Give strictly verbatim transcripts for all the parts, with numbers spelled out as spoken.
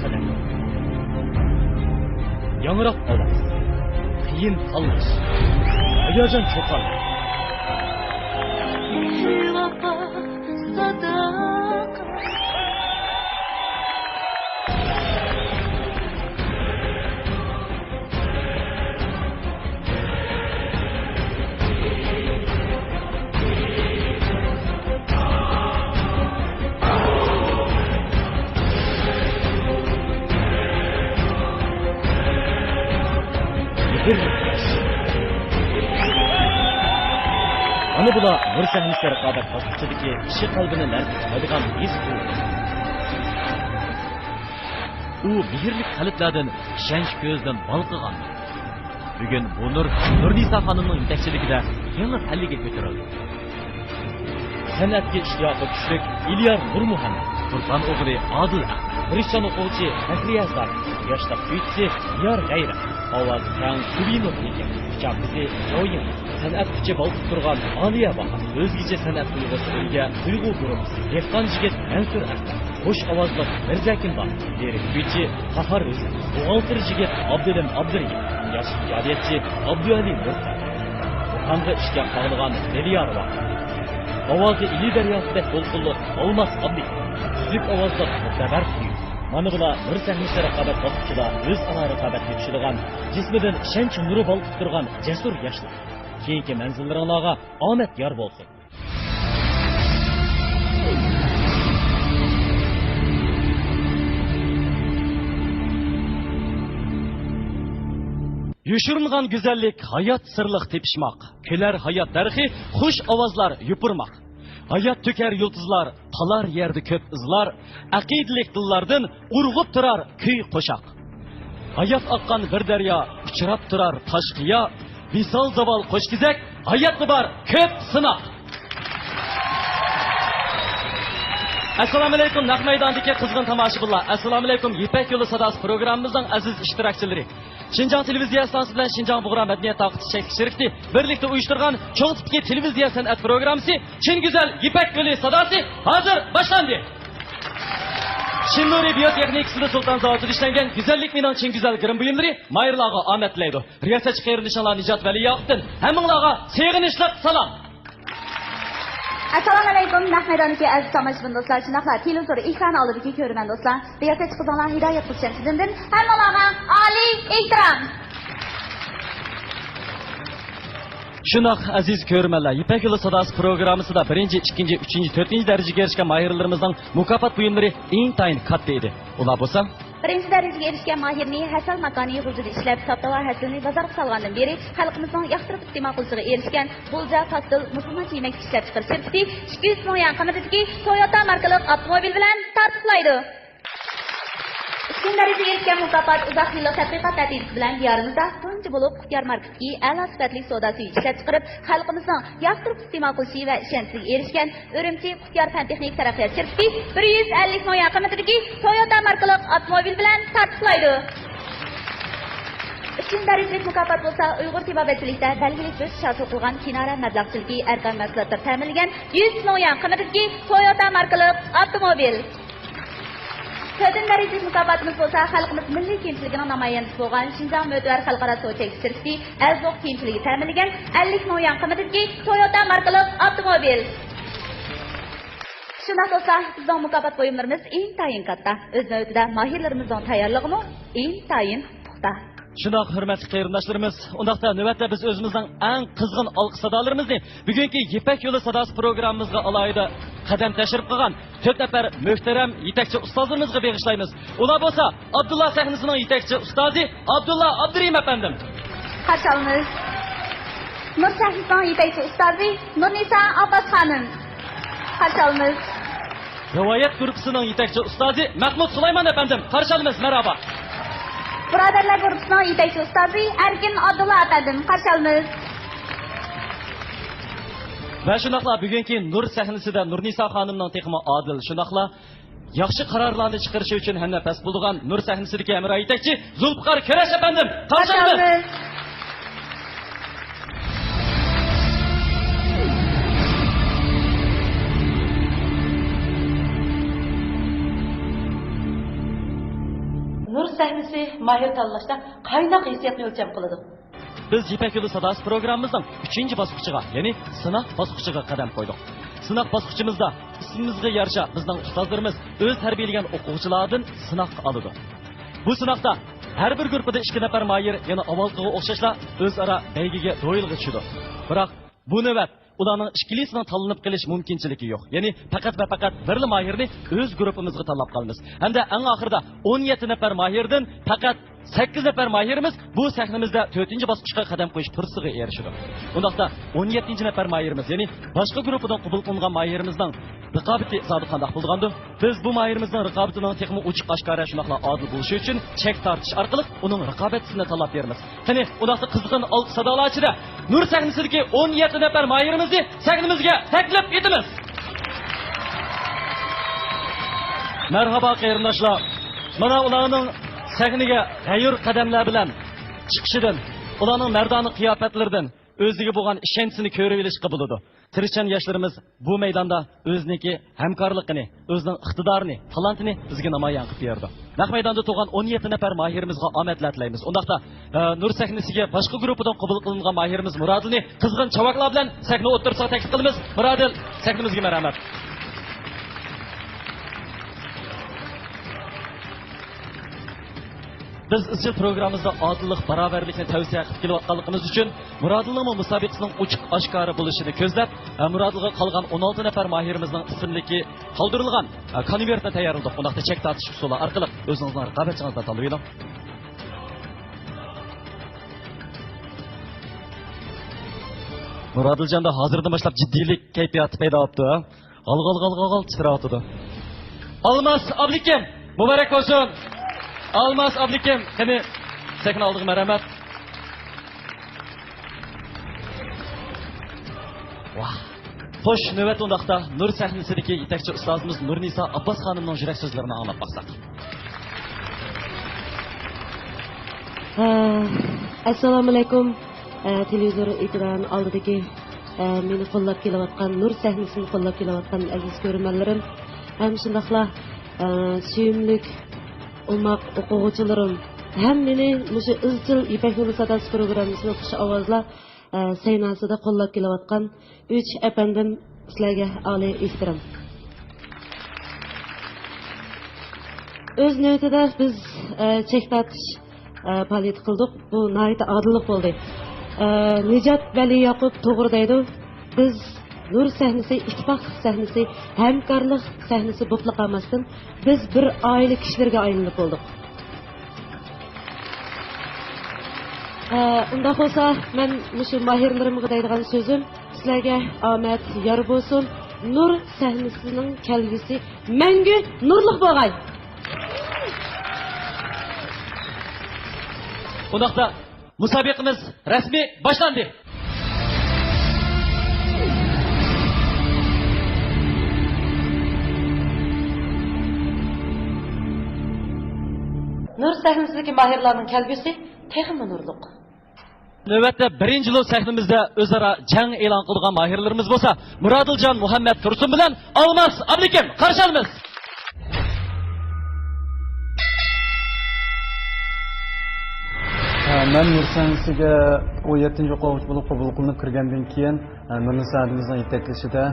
قەدەم. ياڭراق ئاۋاز. قىيىن تاللاش. ھاياجان چوققىلىق. مېھىرلىك ياش. مانا بۇلار نۇر سەھنىسى رىقابەت باسقۇچىدىكى كىشى قەلبىنى لەرزىتىپ قويىدىغان ئېزىز ئۇ. ئۇ مېھىرلىك قەلبلەردىن ئىشەنچ كۆزىدىن بالقىغان. بۈگۈن بۇ نۇر نۇرنىسا خانىمنىڭ يېتەكچىلىكىدە يېڭى پەللىگە كۆتۈرۈلدى. سەنئەتكە ئىشتىياقى كۈچلۈك ئېلىيار نۇرمۇھەممەت، تۇرپان ئوغلى ئادىل ئەخمەت، تىرىشچان ئوقۇغۇچى فەخرىيە زاكىر، ياشلىق كۈيچىسى دىيار غەيرەت، ئاۋازى كەڭ سۈبىنۇر ھېكىم، پىچاق ئىزى جاۋيىڭ، سەنئەت كۈچى بالقىپ تۇرغان ئالىيە باھار، ئۆزگىچە سەنئەت تۇيغۇسىغا ئىگە تۇيغۇ گۇرۇپپىسى، دېھقان يىگىت مەنسۇر ئەخمەت، خۇش ئاۋازلىق مىرزەكىم بار، لىرىك كۈيچى قاھار ھۈسەن، بوغالتىر يىگىت ئابدۇلىم ئابدۇرېھىم، ياش ئىجادىيەتچى ئابدۇئەلى نۇرخان، ئىلھامغا ئىشتىياق باغلىغان دىليار ۋاقىت، ئاۋازى ئىلى دەرياسىدەك دولقۇنلۇق ئالماس ئابدى، سۈزۈك ئاۋازلىق مۇتەبەر سۈيۈك. مانا بۇلار نۇر سەھنىسى رىقابەت باسقۇچىدا ئۆزئارا رىقابەتكە چۈشىدىغان، جىسمىدىن ئىشەنچ نۇرى بالقىپ تۇرغان جەسۇر ياشلار. كېيىنكى مەنزىللىرىڭلارغا ئامەت يار بولسۇن! يوشۇرۇنغان گۈزەللىك، ھايات سىرلىق تېپىشماق. كۈلەر ھايات دەرىخى، خۇش ئاۋازلار يوپۇرماق. ھايات تۆكەر يۇلتۇزلار، تالار يەردە كۆپ ئىزلار. ئەقىدىلىك دىللاردىن ئۇرغۇپ تۇرار كۈي قوشاق. ھايات ئاققان بىر دەريا، ئۇچراپ تۇرار تاش قىيا. ۋىسال زاۋال قوش كېزەك، ھاياتتا بار كۆپ سىناق. ئەسسالامۇئەلەيكۇم، نەق مەيداندىكى قىزغىن تاماشىبىنلار. ئەسسالامۇئەلەيكۇم، يىپەك يولى ساداسى پروگراممىمىزنىڭ ئەزىز ئىشتىراكچىلىرى. شىنجاڭ تېلېۋىزىيە ئىستانسىسى بىلەن شىنجاڭ بۇغرا مەدەنىيەت تارقىتىش چەكلىك شىركىتى بىرلىكتە ئۇيۇشتۇرغان چوڭ تىپتىكى تېلېۋىزىيە سەنئەت پروگراممىسى چىن گۈزەل يىپەك يولى ساداسى ھازىر باشلاندى. شىننۇرى بىيوتېخنىكىسىدا سۇلتان زاۋۇتىدا ئىشلەنگەن گۈزەللىك مېنىڭ چىن گۈزەل گىرىم بۇيۇملىرى ماھىرلارغا ئامەت تىلەيدۇ. رىياسەتچى قېرىندىشىڭلار نىجات ۋەلىياقۇپتىن ھەممىڭلارغا سېغىنىشلىق سالام. ئەسسالامۇئەلەيكۇم، نەق مەيداندىكى ئەزىز تاماشىبىن دوستلار، شۇنداقلا تېلېۋىزور ئېكرانى ئالدىدىكى كۆرۈرمەن دوستلار. رىياسەتچى قىزىڭلار ھىدايەت قىز شەمسىدىندىن ھەممىڭلارغا ئالىي ئېھتىرام. شۇنداق، ئەزىز كۆرۈرمەنلەر، يىپەك يولى ساداسى پروگراممىسىدا بىرىنچى، ئىككىنچى، ئۈچىنچى، تۆتىنچى دەرىجىگە ئېرىشكەن ماھىرلىرىمىزنىڭ مۇكاپات بۇيۇملىرى ئىنتايىن كاتتا ئىدى. ئۇلار بولسا، بىرىنچى دەرىجىگە ئېرىشكەن ماھىرنى ھەسەل ماكانى غۇلجىدا ئىشلەپ، ساپ تاۋا ھەسىلىنى بازارغا سالغاندىن بېرى خەلقىمىزنىڭ ياقتۇرۇپ ئىستېمال قىلىشىغا ئېرىشكەن غۇلجا پاستېل مۇسۇلمانچە يېمەكلىك ئىشلەپچىقىرىش شىركىتى ئىككى يۈز مىڭ يۈەن قىممىتىدىكى تويوتا ماركىلىق ئاپتوموبىل بىلەن تارتۇقلايدۇ. ئۈچىنچى دەرىجىگە ئېرىشكەن مۇكاپات ئۇزاق يىللىق تەتقىقات نەتىجىسى بىلەن دىيارىمىزدا تۇنجى بولۇپ قۇتيار ماركىسىدىكى ئەلا سۈپەتلىك سودا سۈيى ئىشلەپچىقىرىپ، خەلقىمىزنىڭ ياقتۇرۇپ ئىستېمال قىلىشى ۋە ئىشەنچىسىگە ئېرىشكەن ئۈرۈمچى قۇتيار پەن تېخنىكا تەرەققىيات شىركىتى بىر يۈز ئەللىك مىڭ يۈەن قىممىتىدىكى تويوتا ماركىلىق ئاپتوموبىل بىلەن تارتۇقلايدۇ. ئۈچىنچى دەرىجىلىك مۇكاپات بولسا ئۇيغۇر تېبابەتچىلىكتە بەلگىلىك بۆسۈش ھاسىل قىلغان كىنارە مەبلەغچىلىكى ئەركان مەھسۇلاتلىرى تەمىنلىگەن يۈز مىڭ يۈەن قىممىتىدىكى تويوتا ماركىلىق ئاپتوموبىل. تۆتىنچى دەرىجىلىك مۇكاپاتىمىز بولسا خەلقىمىز مىللىي كىيىمچىلىكىنىڭ نامايەندىسى بولغان شىنجاڭ مۆتىۋەر خەلقئارا سودا چەكلىك شىركىتى ئەزوق كىيىمچىلىكى تەمىنلىگەن ئەللىك مىڭ يۈەن قىممىتىدىكى تويوتا ماركىلىق ئاپتوموبىل. شۇنداق دوستلار، بىزنىڭ مۇكاپات بۇيۇملىرىمىز ئىنتايىن كاتتا. ئۆز نۆۋىتىدە ماھىرلىرىمىزنىڭ تەييارلىقىمۇ ئىنتايىن پۇختا. شۇنداق، ھۆرمەتلىك قېرىنداشلىرىمىز، ئۇنداقتا نۆۋەتتە بىز ئۆزىمىزنىڭ ئەڭ قىزغىن ئالقىش سادالىرىمىزنى بۈگۈنكى يىپەك يولى ساداسى پروگراممىمىزغا ئالاھىدە قەدەم تەشرىپ قىلغان تۆت نەپەر مۆھتەرەم يېتەكچى ئۇستازلىرىمىزغا بېغىشلايمىز. ئۇلار بولسا ئابدۇللا سەھنىسىنىڭ يېتەكچى ئۇستازى ئابدۇللا ئابدۇرېھىم ئەپەندىم. قارشى ئالىمىز. نۇر سەھنىسىنىڭ يېتەكچى ئۇستازى نۇرنىسا ئابباس خانىم. قارشى ئالىمىز. رىۋايەت گۇرۇپپىسىنىڭ يېتەكچى ئۇستازى مەھمۇد سۇلايمان ئەپەندىم، قارشى ئالىمىز، مەرھابا. بۇرادەرلەر گۇرۇپپىسىنىڭ يېتەكچى ئۇستازى ئەركىن ئابدۇللا ئەپەندىم، قارشى ئالىمىز. ۋە شۇنداقلا بۈگۈنكى نۇر سەھنىسىدە نۇرنىسا خانىمنىڭ تېخىمۇ ئادىل، شۇنداقلا ياخشى قارارلارنى چىقىرىشى ئۈچۈن ھەمنەپەس بولىدىغان نۇر سەھنىسىدىكى ھەمراھ يېتەكچى زۇلپىقار كۈرەش ئەپەندىم، قارشى ئالىمىز. سەھنىسى ماھىر تاللاشتا قايناق ھېسسىياتنى ئۆلچەم قىلىدۇ. بىز يىپەك يولى ساداسى پروگراممىمىزنىڭ ئۈچىنچى باسقۇچىغا، يەنى سىناق باسقۇچىغا قەدەم قويدۇق. سىناق باسقۇچىمىزدا ئىسمىمىزغا يارىشا بىزنىڭ ئۇستازلىرىمىز ئۆز تەربىيەلىگەن ئوقۇغۇچىلاردىن سىناق ئالىدۇ. بۇ سىناقتا ھەر بىر گۇرۇپپىدا ئىككى نەپەر ماھىر يەنە ئاۋۋالقىغا ئوخشاشلا ئۆزئارا بەيگىگە، دوئېلغا چۈشىدۇ. بىراق، بۇ نۆۋەت ئۇلارنىڭ ئىككىلىسىنىڭ تاللىنىپ قېلىش مۇمكىنچىلىكى يوق. يەنى پەقەت ۋە پەقەت بىرلا ماھىرنى ئۆز گۇرۇپپىمىزغا تاللاپ قالىمىز. ھەمدە ئەڭ ئاخىرىدا ئون يەتتە نەپەر ماھىردىن پەقەت سەككىز نەپەر ماھىرىمىز بۇ سەھنىمىزدە تۆتىنچى باسقۇچقا قەدەم قويۇش پۇرسىتىگە ئېرىشىدۇ. ئۇنداقتا ئون يەتتىنچى نەپەر ماھىرىمىز، يەنى باشقا گۇرۇپپىدىن قوبۇل قىلىنغان ماھىرىمىزنىڭ رىقابىتى زادى قانداق بولىدىغاندۇ؟ بىز بۇ ماھىرىمىزنىڭ رىقابىتىنىڭ تېخىمۇ ئوچۇق ئاشكارا، شۇنداقلا ئادىل بولۇشى ئۈچۈن چەك تارتىش ئارقىلىق ئۇنىڭ رىقابەتچىسىنى تاللاپ بېرىمىز. قېنى، ئۇنداقتا قىزغىن ئالقىش سادالار ئىچىدە نۇر سەھنىسىدىكى ئون يەتتە نەپەر ماھىرىمىزنى سەھنىمىزگە تەكلىپ ئېتىمىز. مەرھابا قېرىنداشلار، مانا ئۇلارنىڭ سەھنىگە غەيۇر قەدەملەر بىلەن چىقىشىدىن، ئۇلارنىڭ مەردانە قىياپەتلىرىدىن ئۆزىگە بولغان ئىشەنچىنى كۆرۈۋېلىشقا بولىدۇ. تىرىشچان ياشلىرىمىز بۇ مەيداندا ئۆزىنىڭكى ھەمكارلىقىنى، ئۆزىنىڭ ئىقتىدارىنى، تالانتىنى بىزگە نامايان قىلىپ بېرىدۇ. نەق مەيداندا تۇرغان ئون يەتتە نەپەر ماھىرىمىزغا ئامەتلەر تىلەيمىز. ئۇنداقتا، ئە، نۇر سەھنىسىگە باشقا گۇرۇپپىدىن قوبۇل قىلىنغان ماھىرىمىز مۇرادىلنى قىزغىن چاۋاكلار بىلەن سەھنە ئوتتۇرىسىغا تەكلىپ قىلىمىز. مۇرادىل، سەھنىمىزگە مەرھەمەت. بىز ئىزچىل پروگراممىمىزدا ئادىللىق، باراۋەرلىكنى تەۋسىيە قىلىپ كېلىۋاتقانلىقىمىز ئۈچۈن، مۇرادىلنىڭمۇ مۇسابىقىسىنىڭ ئوچۇق ئاشكارا بولۇشىنى كۆزلەپ، ھە، مۇرادىلغا قالغان ئون ئالتە نەپەر ماھىرىمىزنىڭ ئىسىملىكى قالدۇرۇلغان، ھە، كونۋېرتنى تەييارلىدۇق. ئۇنداقتا چەك تارتىش ئۇسۇلى ئارقىلىق ئۆزىڭىزنىڭ رىقابەتچىڭىزنى تاللىۋېلىڭ. مۇرادىلجاندا ھازىردىن باشلاپ جىددىيلىك كەيپىياتى پەيدا بوپتۇ. غال، غال، غال، غال، غال تىترەۋاتىدۇ. ئالماس ئابلىكىم، مۇبارەك بولسۇن. ئالماس ئابلىكىم، قېنى، سەھنە ئالدىغا مەرھەمەت. ۋاھ. خوش، نۆۋەتتە ئۇنداقتا نۇر سەھنىسىدىكى يېتەكچى ئۇستازىمىز نۇرنىسا ئابباس خانىمنىڭ يۈرەك سۆزلىرىنى ئاڭلاپ باقساق. ئە، ئەسسالامۇئەلەيكۇم. ئە، تېلېۋىزور ئېكران ئالدىدىكى، ئە، مېنى قوللاپ كېلىۋاتقان، نۇر سەھنىسىنى قوللاپ كېلىۋاتقان ئەزىز كۆرۈرمەنلىرىم ھەم شۇنداقلا، ئە، سۆيۈملۈك ئوماق ئوقۇغۇچىلىرىم، ھەممىنى مۇشۇ ئىزچىل يىپەك يولى ساداسى پروگراممىسىنى خۇش ئاۋازلار، ئە، سەيناسىدا قوللاپ كېلىۋاتقان ئۈچ ئەپەندىم، سىلەرگە ئالىي ئېھتىرام. ئۆز نۆۋىتىدە بىز، ئە، چەك تارتىش، ئە، پائالىيىتى قىلدۇق. بۇ ناھايىتى ئادىللىق بولدى. ئە، نىجات ۋەلى ياقۇپ توغرا دەيدۇ. بىز نۇر سەھنىسى، ئىتتىپاقلىق سەھنىسى، ھەمكارلىق سەھنىسى بولۇپلا قالماستىن، بىز بىر ئائىلە كىشىلىرىگە ئايلىنىپ بولدۇق. ئە، ئۇنداق بولسا، مەن مۇشۇ ماھىرلىرىمغا دەيدىغان سۆزۈم، سىلەرگە ئامەت يار بولسۇن، نۇر سەھنىسىنىڭ كەلگۈسى مەڭگۈ نۇرلۇق بولغاي. ئۇنداقتا مۇسابىقىمىز رەسمىي باشلاندى. نۇر سەھنىسىدىكى ماھىرلارنىڭ كەلگۈسى تېخىمۇ نۇرلۇق. نۆۋەتتە بىرىنچى لوت سەھنىمىزدە ئۆزئارا جەڭ ئېلان قىلىدىغان ماھىرلىرىمىز بولسا، مۇرادىلجان مۇھەممەت تۇرسۇن بىلەن ئالماس ئابلىكىم، قارشى ئالىمىز. ھە، مەن نۇر سەھنىسىگە ئون يەتتىنچى ئوقۇغۇچى بولۇپ قوبۇل قىلىنىپ كىرگەندىن كېيىن، ھە، نۇرنىسا ھەدىمىزنىڭ يېتەكلىشىدە،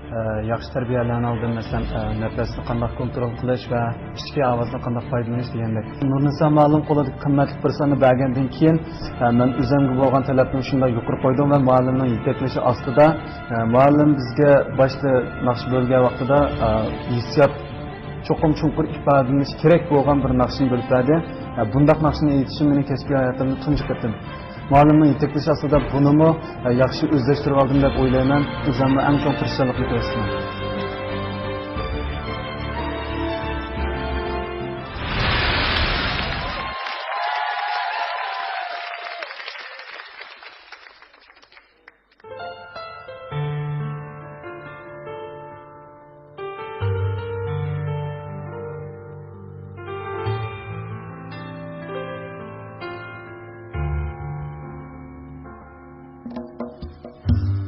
ھە، ياخشى تەربىيەلەرنى ئالدىم، مەسىلەن، ھە، نەپەسنى قانداق كونترول قىلىش ۋە ئىچكى ئاۋازدىن قانداق پايدىلىنىش دېگەندەك. نۇرنىسا مۇئەللىم قولىدىكى قىممەتلىك پۇرسەتنى بەرگەندىن كېيىن، ھە، مەن ئۆزۈمگە بولغان تەلەپنى شۇنداق يۇقىرى قويدۇم ۋە مۇئەللىمنىڭ يېتەكلىشى ئاستىدا، ھە، مۇئەللىم بىزگە باشتا ناخشا بۆلگەن ۋاقتىدا، ھە، ھېسسىيات چوقۇم چوڭقۇر ئىپادىلىنىشى كېرەك بولغان بىر ناخشىنى بېرىپ بەردى. بۇنداق ناخشىنى ئېيتىشىم مېنىڭ كەسپىي ھاياتىمدا تۇنجى قېتىم. مۇئەللىمنىڭ يېتەكلىشى ئاستىدا بۇنىمۇ ياخشى ئۆزلەشتۈرۈۋالدىم دەپ ئويلايمەن. ئۆزۈممۇ ئەڭ چوڭ تىرىشچانلىقنى كۆرسىتىمەن.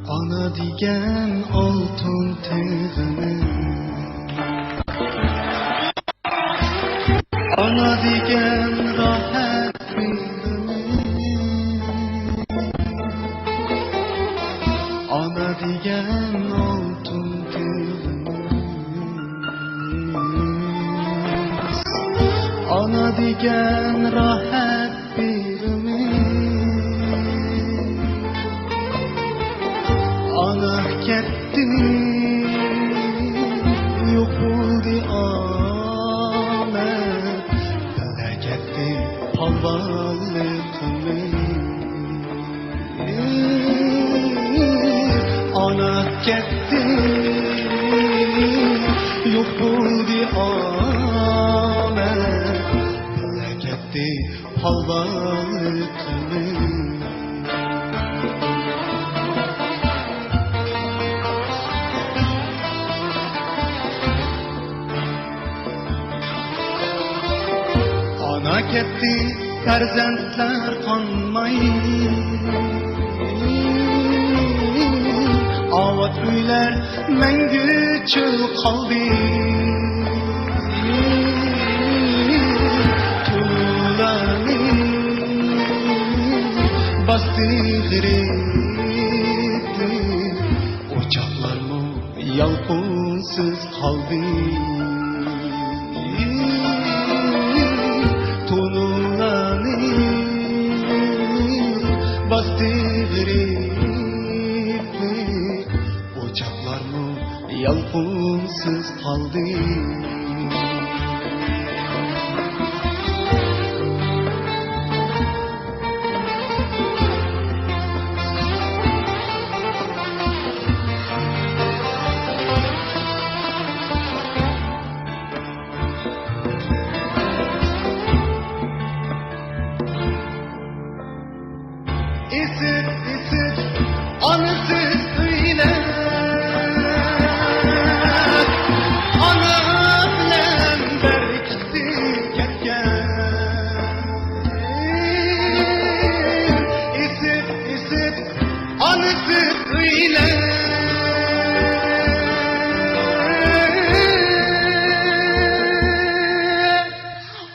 ئانا دېگەن ئالتۇن تېغىنى، ئانا دېگەن ئالتۇن تىلىمىز. ئانا دېگەن راھەت بېغىمىز. ئانا كەتتى، يوق بولدى ئامەت، بىللە كەتتى پالۋانلىقىمىز. ئانا كەتتى، يوق بولدى ئامەت، بىللە كەتتى پالۋانلىقىمىز. ئانا كەتتى، پەرزەنتلەر قانماي، ئاۋات ئۆيلەر مەڭگۈ چۆل قالدى. تونۇلارنى باستى غېرىبلىك، ئوچاقلارمۇ يالقۇنسىز قالدى. تونۇلارنى باستى غېرىبلىك، ئوچاقلارمۇ يالقۇنسىز قالدى. ئېسىپ، ئېسىپ، ئانىسىز ئۆيلەر، ئانا بىلەن بەركىتى كەتكەن. ئېسىپ، ئېسىپ، ئانىسىز ئۆيلەر،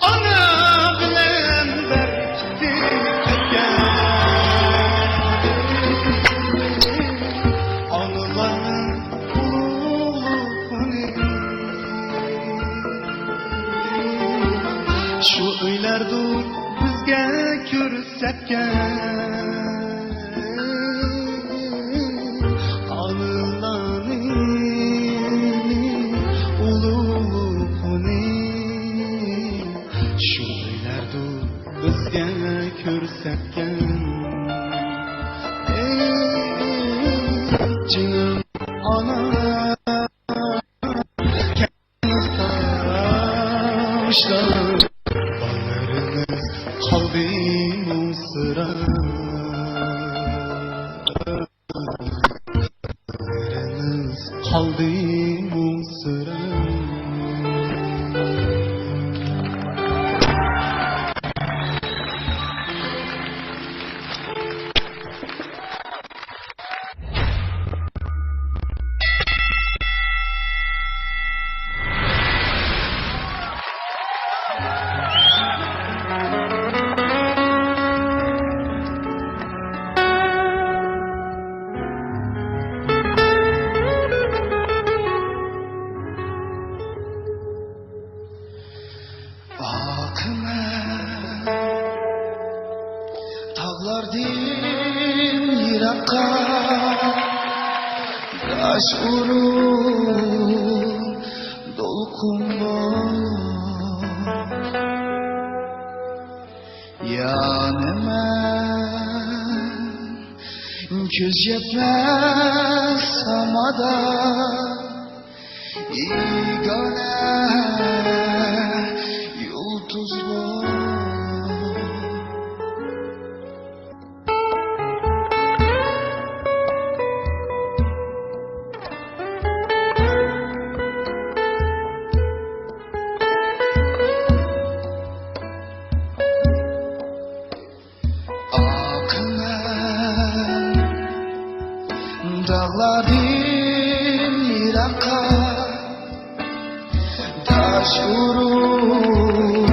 ئانا بىلەن بەركىتى كەتكەن. ئانىلارنىڭ ئۇلۇغ كۈنى، شۇ ئۆيلەردۇر بىزگە كۆرسەتكەن. ئانىلارنىڭ ئۇلۇغ كۈنى، شۇ ئۆيلەردۇر بىزگە كۆرسەتكەن. ئەي جېنىم ئانا، باغرىمىز قالدى مۇڭسىراپ. باغرىمىز قالدى مۇڭسىراپ. باقىمەن تاغلاردىن يىراققا، داش ئۇرۇپ دولقۇن بولۇپ. يانىمەن كۆز يەتمەس سامادا، بىگانە يۇلتۇز بولۇپ. ئاقىمەن داغلاردىن يىراققا، داش ئۇرۇپ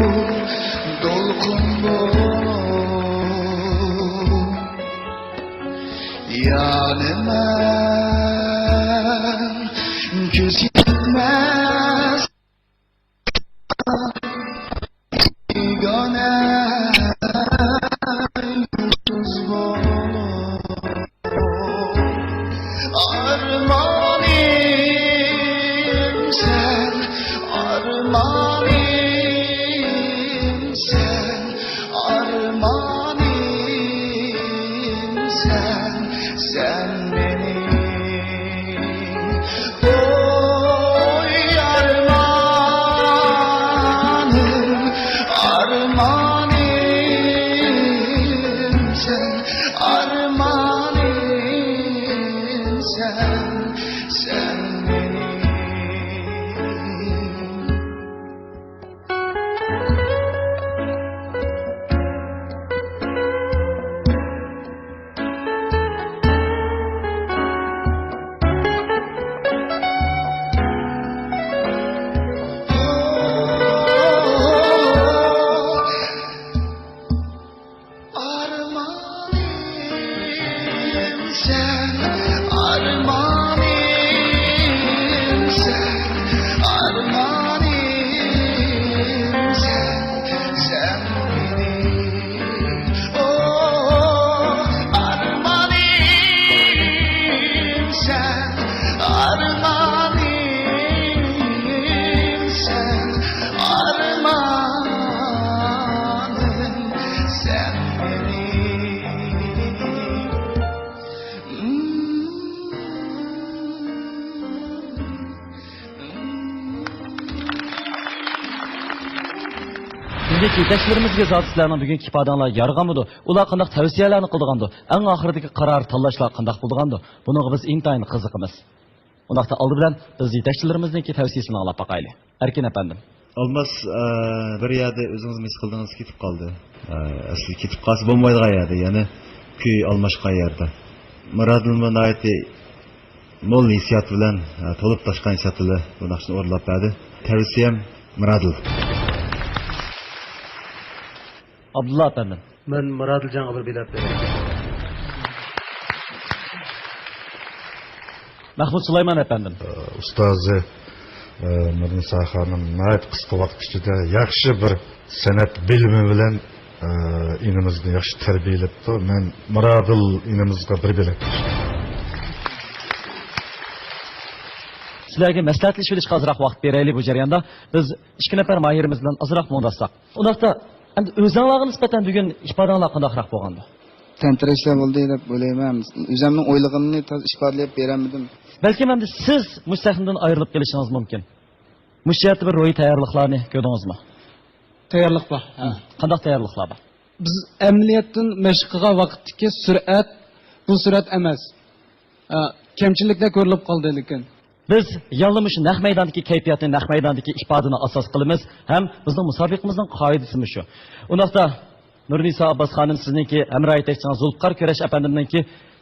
دولقۇن بولۇپ. يانىمەن يەتمەس بىگانە يۇلتۇز بولۇپ. ئارمانىم سەن، ئارمانىم سەن، ئارمانىم سەن، سەن مېنىڭ. ئوي ئارمانىم، ئارمانىم سەن، ئارمانىم سەن، سەن مېنىڭ. ئارمانىم سەن، ئارمانىم سەن، ئارمانىم سەن، سەن مېنىڭ. ئو، ئارمانىم سەن، ئارمانىم سەن، ئارمانىم سەن مېنىڭ. بىزدىكى يېتەكچىلىرىمىزگە زادى سىلەرنىڭ بۈگۈنكى ئىپادەڭلار يارىغانمىدۇ؟ ئۇلار قانداق تەۋسىيەلەرنى قىلىدىغاندۇ؟ ئەڭ ئاخىرىدىكى قارار تاللاشلار قانداق بولىدىغاندۇ؟ بۇنىڭغا بىز ئىنتايىن قىزىقىمىز. ئۇنداقتا ئالدى بىلەن بىز يېتەكچىلىرىمىزنىڭكى تەۋسىيەسىنى ئاڭلاپ باقايلى. ئەركىن ئەپەندىم. ئالماس، ئە، بىر يەردە ئۆزىڭىز ھېس قىلدىڭىز، كېتىپ قالدى. ئە، ئەسلى كېتىپ قالسا بولمايدىغان يەردە، يەنى كۈي ئالماشقان يەردە. مۇرادىلمۇ ناھايىتى مول ھېسسىيات بىلەن، ئە، تولۇپ تاشقان ھېسسىيات بىلەن بۇ ناخشىنى ئورۇنلاپ بەردى. تەۋسىيەم مۇرادىل. ئابدۇللا ئەپەندىم. مەن مۇرادىلجانغا بىر بېلەت بېرەي. مەھمۇد سۇلايمان ئەپەندىم. ئۇستازى، ئە، نۇرنىسا خانىم ناھايىتى قىسقا ۋاقىت ئىچىدە ياخشى بىر سەنئەت بىلىمى بىلەن، ئە، ئىنىمىزنى ياخشى تەربىيەلەپتۇ. مەن مۇرادىل ئىنىمىزغا بىر بېلەت. سىلەرگە مەسلىھەتلىشىۋېلىشقا ئازراق ۋاقىت بېرەيلى بۇ جەرياندا. بىز ئىككى نەپەر ماھىرىمىز بىلەن ئازراق مۇڭداشساق. ئۇنداقتا، ئەمدى ئۆزۈڭلارغا نىسبەتەن بۈگۈن ئىپادەڭلار قانداقراق بولغاندۇ؟ تەمتىرەشلەر بولدى دەپ ئويلايمەن. ئۆزۈمنىڭ ئويلىغىنىنى تازا ئىپادىلەپ بېرەلمىدىم. بەلكىم ئەمدى سىز مۇشۇ سەھنىدىن ئايرىلىپ قېلىشىڭىز مۇمكىن. مۇشۇ يەردە بىر روھىي تەييارلىقلارنى كۆردىڭىزمۇ؟ تەييارلىق بار. ھە. قانداق تەييارلىقلار بار؟ بىز ئەمەلىيەتتىن مەشىق قىلغان ۋاقىتتىكى سۈرئەت بۇ سۈرئەت ئەمەس. ئە، كەمچىلىكلەر كۆرۈلۈپ قالدى لېكىن. بىز يەنىلا مۇشۇ نەق مەيداندىكى كەيپىياتنى، نەق مەيداندىكى ئىپادىنى ئاساس قىلىمىز ھەم بىزنىڭ مۇسابىقىمىزنىڭ قائىدىسى مۇشۇ. ئۇنداقتا، نۇرنىسا ئابباس خانىم، سىزنىڭكى ھەمراھ يېتەكچىڭىز زۇلپىقار كۈرەش ئەپەندىمنىڭكى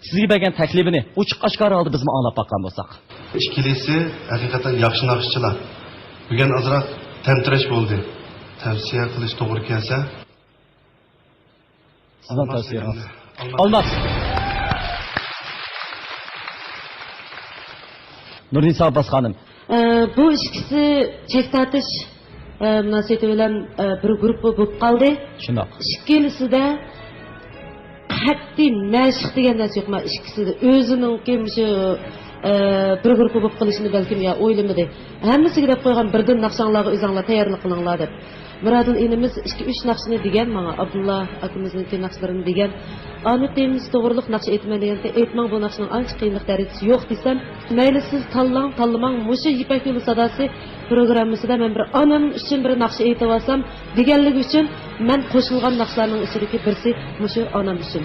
سىزگە بەرگەن تەكلىپىنى ئوچۇق ئاشكارا ھالدا بىزمۇ ئاڭلاپ باققان بولساق. ئىككىلىسى ھەقىقەتەن ياخشى ناخشىچىلار. بۈگۈن ئازراق تەمتىرەش بولدى. تەۋسىيە قىلىش توغرا كەلسە، سىزنىڭ تەۋسىيەڭىز. ئالماس. نۇرنىسا ئابباس خانىم. ئە، بۇ ئىككىسى چەك تارتىش، ئە، مۇناسىۋىتى بىلەن، ئە، بىر گۇرۇپپا بولۇپ قالدى. شۇنداق. ئىككىلىسىدە قەتئىي مەشىق دېگەن نەرسە يوق. مانا ئىككىسىدە ئۆزىنىڭكى مۇشۇ، ئە، بىر گۇرۇپپا بولۇپ قېلىشىنى بەلكىم يا ئويلىمىدى. ھەممىسىگە دەپ قويغان بىردىن ناخشاڭلارغا ئۆزۈڭلار تەييارلىق قىلىڭلار دەپ. مۇرادىل ئىنىمىز ئىككى-ئۈچ ناخشىنى دېگەن ماڭا، ئابدۇللا ئاكىمىزنىڭكى ناخشىلىرىنى دېگەن. ئانا تېمىسى توغرۇلۇق ناخشا ئېيتىمەن دېگەندە، ئېيتماڭ، بۇ ناخشىنىڭ ئانچە قىيىنلىق دەرىجىسى يوق دېسەم، مەيلى سىز تاللاڭ، تاللىماڭ، مۇشۇ يىپەك يولى ساداسى پروگراممىسىدا مەن بىر ئانام ئۈچۈن بىر ناخشا ئېيتىۋالسام دېگەنلىكى ئۈچۈن مەن قوشۇلغان ناخشىلارنىڭ ئىچىدىكى بىرسى مۇشۇ ئانام ئۈچۈن.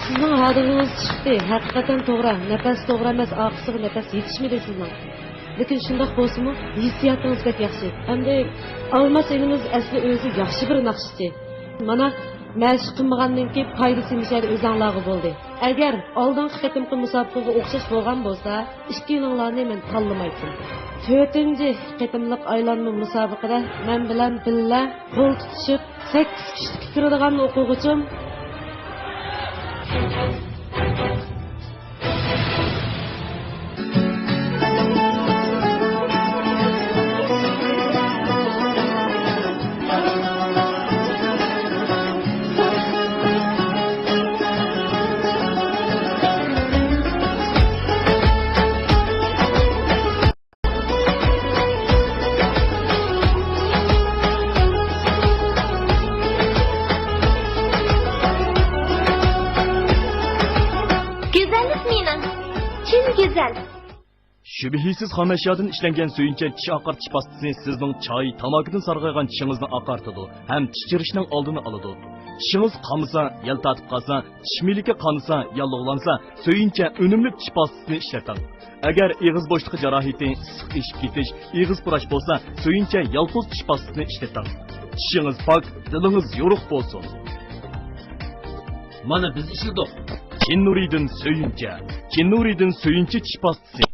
سىزنىڭ ھادىگىڭىز چىقتى، ھەقىقەتەن توغرا، نەپەس توغرا ئەمەس، ئارقىسىغا نەپەس يېتىشمىدى سىزنىڭ. لېكىن شۇنداق بولسىمۇ، ھېسسىياتىڭىز بەك ياخشى. ئەمدى ئالماس ئىنىمىز ئەسلى ئۆزى ياخشى بىر ناخشىچى. مانا، مەشىق قىلمىغاندىن كېيىن پايدىسى مۇشۇ يەردە ئۆزەڭلارغا بولدى. ئەگەر ئالدىنقى قېتىمقى مۇسابىقىگە ئوخشاش بولغان بولسا، ئىككىيلىڭلارنى مەن تاللىمايتتىم. تۆتىنچى قېتىملىق ئايلانما مۇسابىقىدە مەن بىلەن بىللە قول تۇتۇشۇپ، سەككىز كىشىلىككە كىرىدىغان ئوقۇغۇچىم. چىن گۈزەل. شۈبھىسىز خام ئەشيادىن ئىشلەنگەن سۆيۈنچە چىش ئاقارتىش پاستىسى سىزنىڭ چاي، تاماكىدىن سارغايغان چىشىڭىزنى ئاقارتىدۇ ھەم چىچىرىشنىڭ ئالدىنى ئالىدۇ. چىشىڭىز قانىسا، يەل تارتىپ قالسا، چىش مىلىكى قانىسا، ياللۇغلانسا، سۆيۈنچە ئۈنۈملۈك چىش پاستىسىنى ئىشلىتىڭ. ئەگەر ئېغىز بوشلۇقى جاراھىتى، ئىسسىق ئېشىپ كېتىش، ئېغىز پۇراش بولسا، سۆيۈنچە يالپۇز چىش پاستىسىنى ئىشلىتىڭ. چىشىڭىز پاك، دىلىڭىز يورۇق بولسۇن! مانا بىز ئىشلىدۇق. چىن نۇرىدىن سۆيۈنچە. چىن نۇرىدىن سۆيۈنچە چىش پاستىسى.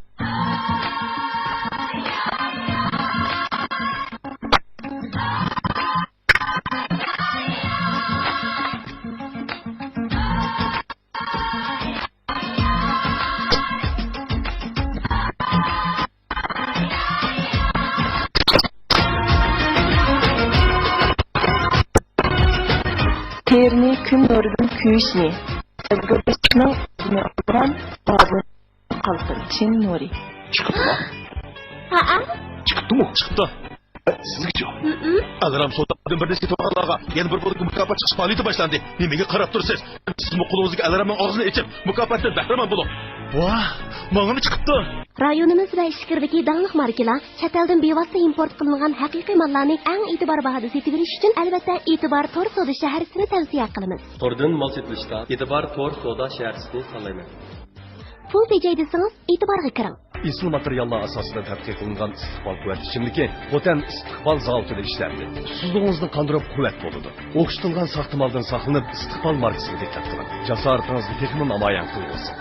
تېرىنى كۈن نۇرىدىن كۆيۈشنى، ئۆزگىرىشنىڭ ئالدىنى ئالغان ئادىل قالقىن چىن نۇرى. چىقىپتۇ. ھەئە؟ چىقىپتۇمۇ؟ چىقىپتۇ. سىزگىچۇ؟ ھمم. ئالرام سودادىن بىر دەستە تۇرغانلارغا يەنە بىر بولكا مۇكاپات چىقىش پائالىيىتى باشلاندى. نېمىگە قاراپ تۇرىسىز؟ سىزمۇ قولىڭىزدىكى ئالرامنىڭ ئاغزىنى ئېچىپ، مۇكاپاتتىن بەھرىمەن بولۇڭ. ۋاھ، ماڭىمۇ چىقىپتۇ. رايونىمىز ۋە ئىچكىرىدىكى داڭلىق ماركىلار چەت ئەلدىن بىۋاسىتە ئىمپورت قىلىنغان ھەقىقىي ماللارنى ئەڭ ئېتىبار باھادا سېتىۋېلىش ئۈچۈن، ئەلۋەتتە، ئېتىبار تور سودا شەھەرچىسىنى تەۋسىيە قىلىمىز. توردىن مال سېتىۋېلىشتا ئېتىبار تور سودا شەھەرچىسىنى تاللايمەن. پۇل تېجەي دېسىڭىز، ئېتىبارغا كىرىڭ. ئېسىل ماتېرىياللار ئاساسىدا تەتقىق قىلىنغان ئىستىقبال قۇۋۋەت ئىچىملىكى خوتەن ئىستىقبال زاۋۇتىدا ئىشلەندى. سۇسىزلىقىڭىزنى قاندۇرۇپ قۇۋۋەت بولىدۇ. ئوخشىتىلغان ساختا مالدىن ساقلىنىپ، ئىستىقبال ماركىسىغا دىققەت قىلىڭ. جاسارىتىڭىزنى تېخىمۇ نامايان قىلغۇسىز.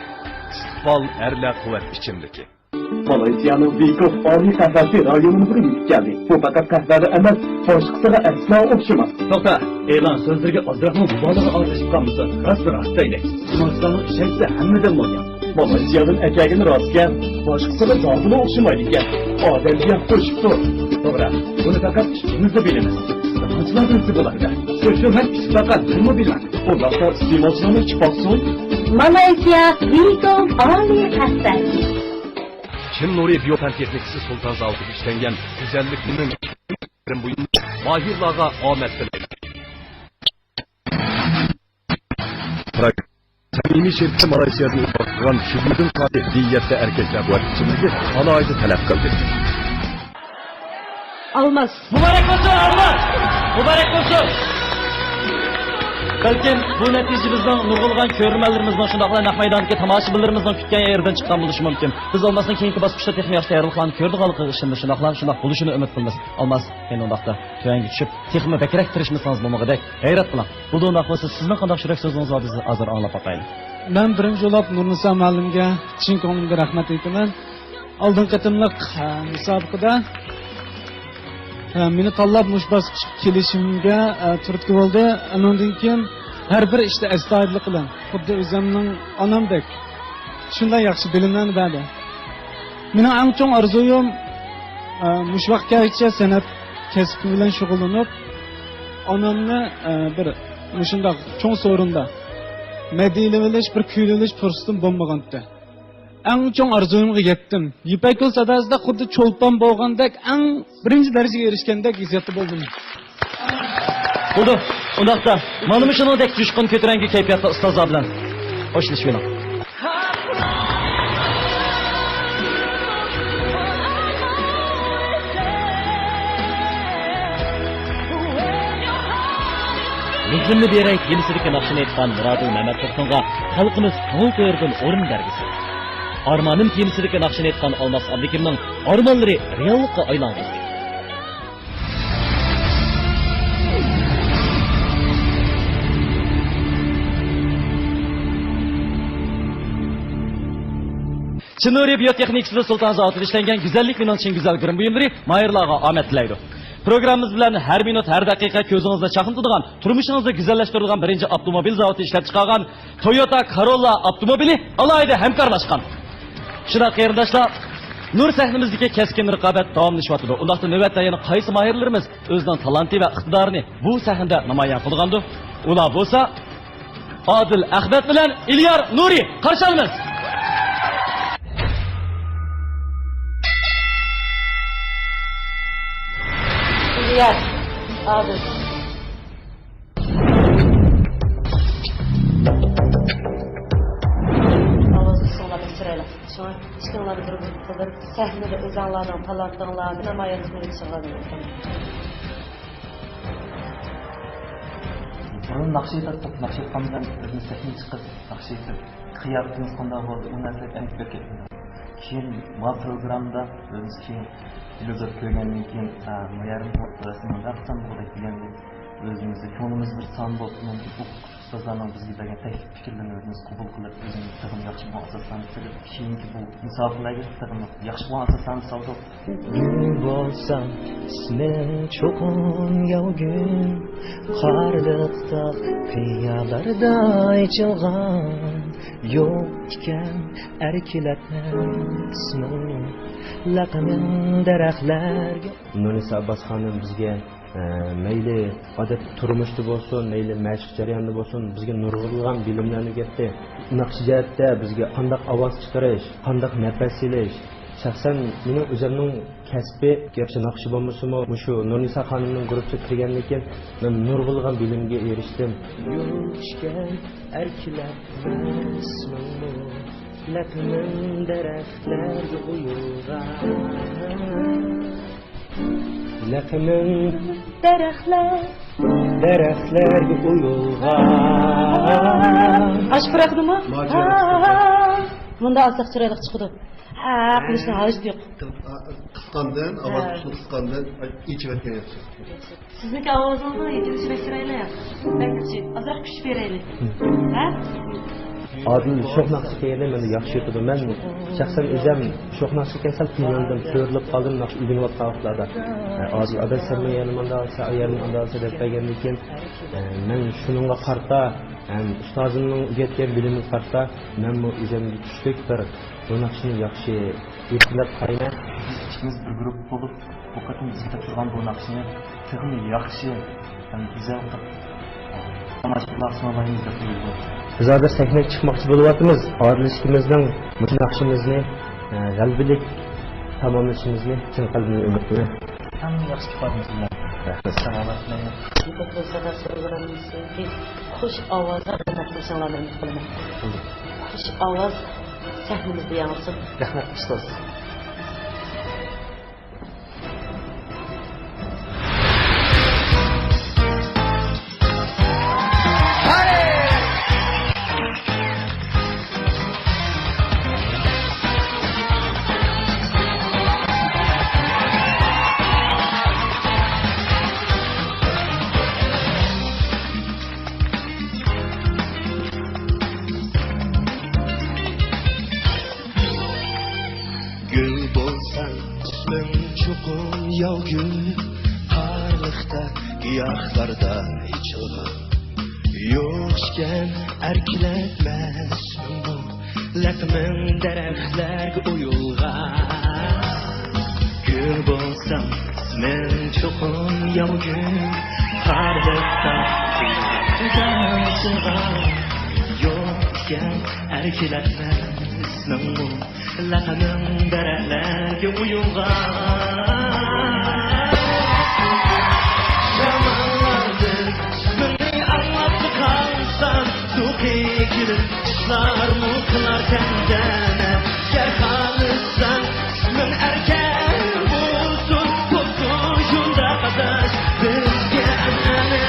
ئىستىقبال ئەرلەر قۇۋۋەت ئىچىملىكى. مالايسىيانىڭ ۋىكوف ئالىي قەھۋەسى رايونىمىزغا يېتىپ كەلدى. بۇ پەقەت قەھۋەلا ئەمەس، باشقىسىغا ئەسلا ئوخشىماس. توختا، ئېلان سۆزلىرىگە ئازراقمۇ مۇبالىغە ئارىلىشىپ قالمىسۇن. راستنى راست دەيلى. ئىستېمالچىلارنىڭ ئىشەنچىسى ھەممىدىن مۇھىم. مالايسىيادىن ئەكەلگىنى راستكەن، باشقىسىغا زادىلا ئوخشىمايدىكەن. ئادەمگە ياقتۇرۇشۇپتۇ. توغرا، بۇنى پەقەت ئىككىمىزلا بىلىمىز. ئىستېمالچىلار بىلسە بولار. سۆزلىمەك پىشىپ باققان بىرمۇ بىلمەس. ئۇنداقتا ئىستېمالچىلارنى ئىچىپ باقسۇن. مالايسىيا ۋىكوف ئالىي قەھۋەسى. چىن نۇرى بىيو پەن تېخنىكىسى سۇلتان زاۋۇتىدا ئىشلەنگەن گۈزەللىكنىڭ بۇيۇمى ماھىرلارغا ئامەت تىلەيمەن. سەمىمىي شىركىتى مالايسىيادىن ئىمپورت قىلغان شۈبھىدىن خالىي بى يەتتە ئەركەكلەر بۇ ئىچىملىكى ئالاھىدە تەلەپ قىلدى. ئالماس. مۇبارەك بولسۇن، ئالماس! مۇبارەك بولسۇن! بەلكىم بۇ نەتىجە بىزنىڭ نۇرغۇنلىغان كۆرۈرمەنلىرىمىزنىڭ، شۇنداقلا نەق مەيداندىكى تاماشىبىنلىرىمىزنىڭ كۈتكەن يېرىدىن چىققان بولۇشى مۇمكىن. بىز ئالماسنىڭ كېيىنكى باسقۇچتا تېخىمۇ ياخشى تەييارلىقلارنى كۆرىدىغانلىقىغا ئىشىنىمىز، شۇنداقلا شۇنداق بولۇشىنى ئۈمىد قىلىمىز. ئالماس، ئەنە ئۇنداقتا تۆۋەنگە چۈشۈپ، تېخىمۇ بەكرەك تىرىشمىسىڭىز بولمىغۇدەك. غەيرەت قىلىڭ. بۇ دۇناق بولسا سىزنىڭ قانداق يۈرەك سۆزىڭىز بار، بىز ھازىر ئاڭلاپ باقايلى. مەن بىرىنچى بولۇپ نۇرنىسا مۇئەللىمگە چىن كۆڭلۈمدىن رەھمەت ئېيتىمەن. ئالدىنقى قېتىملىق، ئە، مۇسابىقىدە، ئە، مېنى تاللاپ مۇشۇ باسقۇچقا كېلىشىمگە، ئە، تۈرتكە بولدى. ئۇنىڭدىن كېيىن ھەر بىر ئىشتا ئەستايىدىللىق بىلەن، خۇددى ئۆزۈمنىڭ ئانامدەك شۇنداق ياخشى بىلىملەرنى بەردى. مېنىڭ ئەڭ چوڭ ئارزۇيۇم، ئە، مۇشۇ ۋاقىتقا كەلگۈچە سەنئەت كەسپى بىلەن شۇغۇللىنىپ، ئانامنى، ئە، بىر مۇشۇنداق چوڭ سورۇندا مەدھىيەلىۋېلىش، بىر كۈيلىۋېلىش پۇرسىتىم بولمىغانتى. ئەڭ چوڭ ئارزۇيۇمغا يەتتىم. يىپەك يول ساداسىدا خۇددى چولپان بولغاندەك، ئەڭ بىرىنچى دەرىجىگە ئېرىشكەندەك ھېسسىياتتا بولدۇم. بولدى. ئۇنداقتا، مانا مۇشۇنىڭدەك جۇشقۇن، كۆتۈرەڭگۈ كەيپىياتتا ئۇستازلار بىلەن خوشلىشىۋېلىڭ. مېھرىمنى بېرەي تېمىسىدىكى ناخشىنى ئېيتقان مۇرادىل مەمەتتۇرسۇنغا خەلقىمىز كۆڭۈل تۆرىدىن ئورۇن بەرگۈسى. ئارمانىم تېمىسىدىكى ناخشىنى ئېيتقان ئالماس ئابلىكىمنىڭ ئارمانلىرى رېئاللىققا ئايلانغۇسى. چىن نۇرى بىيو تېخنىكىسىدا سۇلتان زاۋۇتىدا ئىشلەنگەن گۈزەللىك مېنىڭ چىن گۈزەل گىرىم بۇيۇملىرى ماھىرلارغا ئامەت تىلەيدۇ. پروگراممىمىز بىلەن ھەر مىنۇت، ھەر دەقىقە كۆزىڭىزنى چاقنىتىدىغان، تۇرمۇشىڭىزنى گۈزەللەشتۈرىدىغان بىرىنچى ئاپتوموبىل زاۋۇتى ئىشلەپچىقارغان تويوتا كاروللا ئاپتوموبىلى ئالاھىدە ھەمكارلاشقان. شۇنداق قېرىنداشلار، نۇر سەھنىمىزدىكى كەسكىن رىقابەت داۋاملىشىۋاتىدۇ. ئۇنداقتا نۆۋەتتە يەنە قايسى ماھىرلىرىمىز ئۆزىنىڭ تالانتى ۋە ئىقتىدارىنى بۇ سەھنىدە نامايان قىلغاندۇ؟ ئۇلار بولسا ئادىل ئەخمەت بىلەن ئىليار نۇرى. قارشى ئالىمىز! ئىليار، ئادىل. ئاۋازى سىڭغان. شۇڭا ئىككىڭلارنى بىر گۇرۇپپا قىلدۇرۇپ، سەھنىدە ئۆزۈڭلارنىڭ تالانتىڭلارنى نامايان قىلىۋېتىشىڭلارنى ئۈمىد قىلىمەن. بۇرۇن ناخشا ئېيتاتتۇق، ناخشا ئېيتقاندا ئۆزىمىز سەھنىگە چىقىپ ناخشا ئېيتىپ، قىياپىتىمىز قانداق بولدى، ئۇ نەرسىلەر ئەنىكىپ كەتتى. كېيىن ما پروگراممىدا ئۆزىمىز كېيىن تېلېۋىزور كۆرگەندىن كېيىن، ئا، ما يېرىمىز رەسىم مۇنداق قىلسام بولغۇدەك دېگەندەك، ئۆزىمىزدە كۆڭلىمىز بىر سان بولۇپ، مۇمكىن ئۇستازلارنىڭ بىزگە بەرگەن تەكلىپ پىكىرلىرىنى ئۆزىمىز قوبۇل قىلىپ، ئۆزىمىزنى تېخىمۇ ياخشى بولغان ئاساسلارنى سېلىپ، كېيىنكى بۇ مۇسابىقىلەرگە تېخىمۇ ياخشى بولغان ئاساسلارنى سالدۇق. گۈل بولسام ئىسمىڭ چوقۇم ياۋگۈل، قارلىق تاغ قىيالاردا ئېچىلغان، يوق ئىكەن ئەركىلەتمەس ئىسمىڭ لەقىمىڭ دەرەخلەرگە. نۇرنىسا ئابباس خانىم بىزگە ئە، مەيلى ئادەتتە تۇرمۇشتا بولسۇن، مەيلى مەشىق جەريانىدا بولسۇن، بىزگە نۇرغۇنلىغان بىلىملەرنى ئۆگەتتى. ناخشا جەھەتتە بىزگە قانداق ئاۋاز چىقىرىش، قانداق نەپەس ئېلىش. شەخسەن مېنىڭ ئۆزۈمنىڭ كەسپى، گەرچە ناخشا بولمىسىمۇ، مۇشۇ نۇرنىسا خانىمنىڭ گۇرۇپپىسىغا كىرگەندىن كېيىن مەن نۇرغۇنلىغان بىلىمگە ئېرىشتىم. يوق ئىكەن ئەركىلەتمەس ئىسمىڭمۇ، لەقىمىڭ دەرەخلەرگە ئويۇلغان. لەقىمىڭ دەرەخلەر، دەرەخلەرگە ئويۇلغان. ئاشۇ پۇراقنىمۇ؟ ماجىرا. مۇندا ئالساق چىرايلىق چىقىدۇ. ھە، قىلىشنىڭ ھاجىتى يوق. قىسقاندىن، ھە. ئاۋاز قىسقاندىن ئېچىۋەتكەن ياخشى. سىزنىڭكى ئاۋازىڭىزنىڭ يېتىلىشى بەك چىرايلىق. بەك ياخشى. ئازراق كۈچ بېرەيلى. ھە؟ ئادىل شوخ ناخشا ئىكەننى مەن ياخشى يېتىدۇ. مەن شەخسەن ئۆزۈم شوخ ناخشا ئىكەن سەل قىينالدىم، سۆرىلىپ قالدىم ناخشا ئۆگىنىۋاتقان ۋاقىتلاردا. ئادىل ئاداش سەنمۇ يەنە مۇنداق، سەن يەنە مۇنداق دەپ بەرگەندىن كېيىن، مەن شۇنىڭغا قارىتا ھەم ئۇستازىمنىڭ ئۆگەتكەن بىلىمىگە قارىتا مەنمۇ ئۆزۈمگە كۈچلۈك بىر بۇ ناخشىنى ياخشى يېتىلەپ قايمەن. بىز ئىككىمىز بىر گۇرۇپپا بولۇپ، بۇ قېتىم بىزگە تاپشۇرغان بۇ ناخشىنى تېخىمۇ ياخشى ھەم گۈزەل قىلىپ، تاماشىبىنلار سۇنالايمىز دەپ ئويلىدىم. بىز ھازىر سەھنىگە چىقماقچى بولۇۋاتىمىز. ئادىل ئىككىمىزنىڭ مۇشۇ ناخشىمىزنى، ئە، غەلىبىلىك تاماملىشىمىزنى چىن قەلبىمدىن ئۈمىد قىلىمەن. ئەڭ ياخشى ئىپادىمىز بىلەن. رەھمەت. سالامەت. يېتەكلەيسىلەر سۆزلىرىمىزدىكى خۇش ئاۋازغا ھۆرمەت قىلىشىڭلارنى ئۈمىد قىلىمەن. خۇش ئاۋاز سەھنىمىزدە ياڭرىسۇن. رەھمەت، ئۇستاز. گۈل بولساڭ ئىسمىڭ چوقۇم ياۋ گۈل، قارلىقتا، گىياھلاردا ئېچىلغان. يوق ئىكەن ئەركىلەتمەس ئىسمىڭمۇ، لەقىمىڭ دەرەخلەرگە ئويۇلغان. گۈل بولساڭ ئىسمىڭ چوقۇم ياۋ گۈل، قارلىقتا، گىياھلاردا ئېچىلغان. يوق ئىكەن ئەركىلەتمەس ئىسمىڭمۇ، لەقىمىڭ دەرەخلەرگە ئويۇلغان. يامانلاردىن ئىسمىڭنى ئاڭلاپلا قالسام، سۇ قېقىلىپ قۇشلارمۇ قىلار تەنتەنە. گەر خالىساڭ ئىسمىڭ ئەركەن بولسۇن، بولسۇن شۇنداق ئاداش بىزگە ئەنئەنە.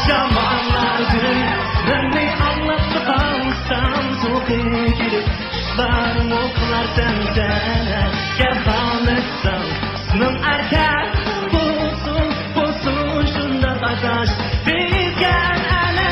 يامانلاردىن ئىسمىڭنى ئاڭلاپلا قالسام، سۇ قېقىلىپ قۇشلارمۇ قىلار تەنتەنە. گەر خالىساڭ ئىسمىڭ ئەركەن بولسۇن، بولسۇن شۇنداق ئاداش بىزگە ئەنئەنە.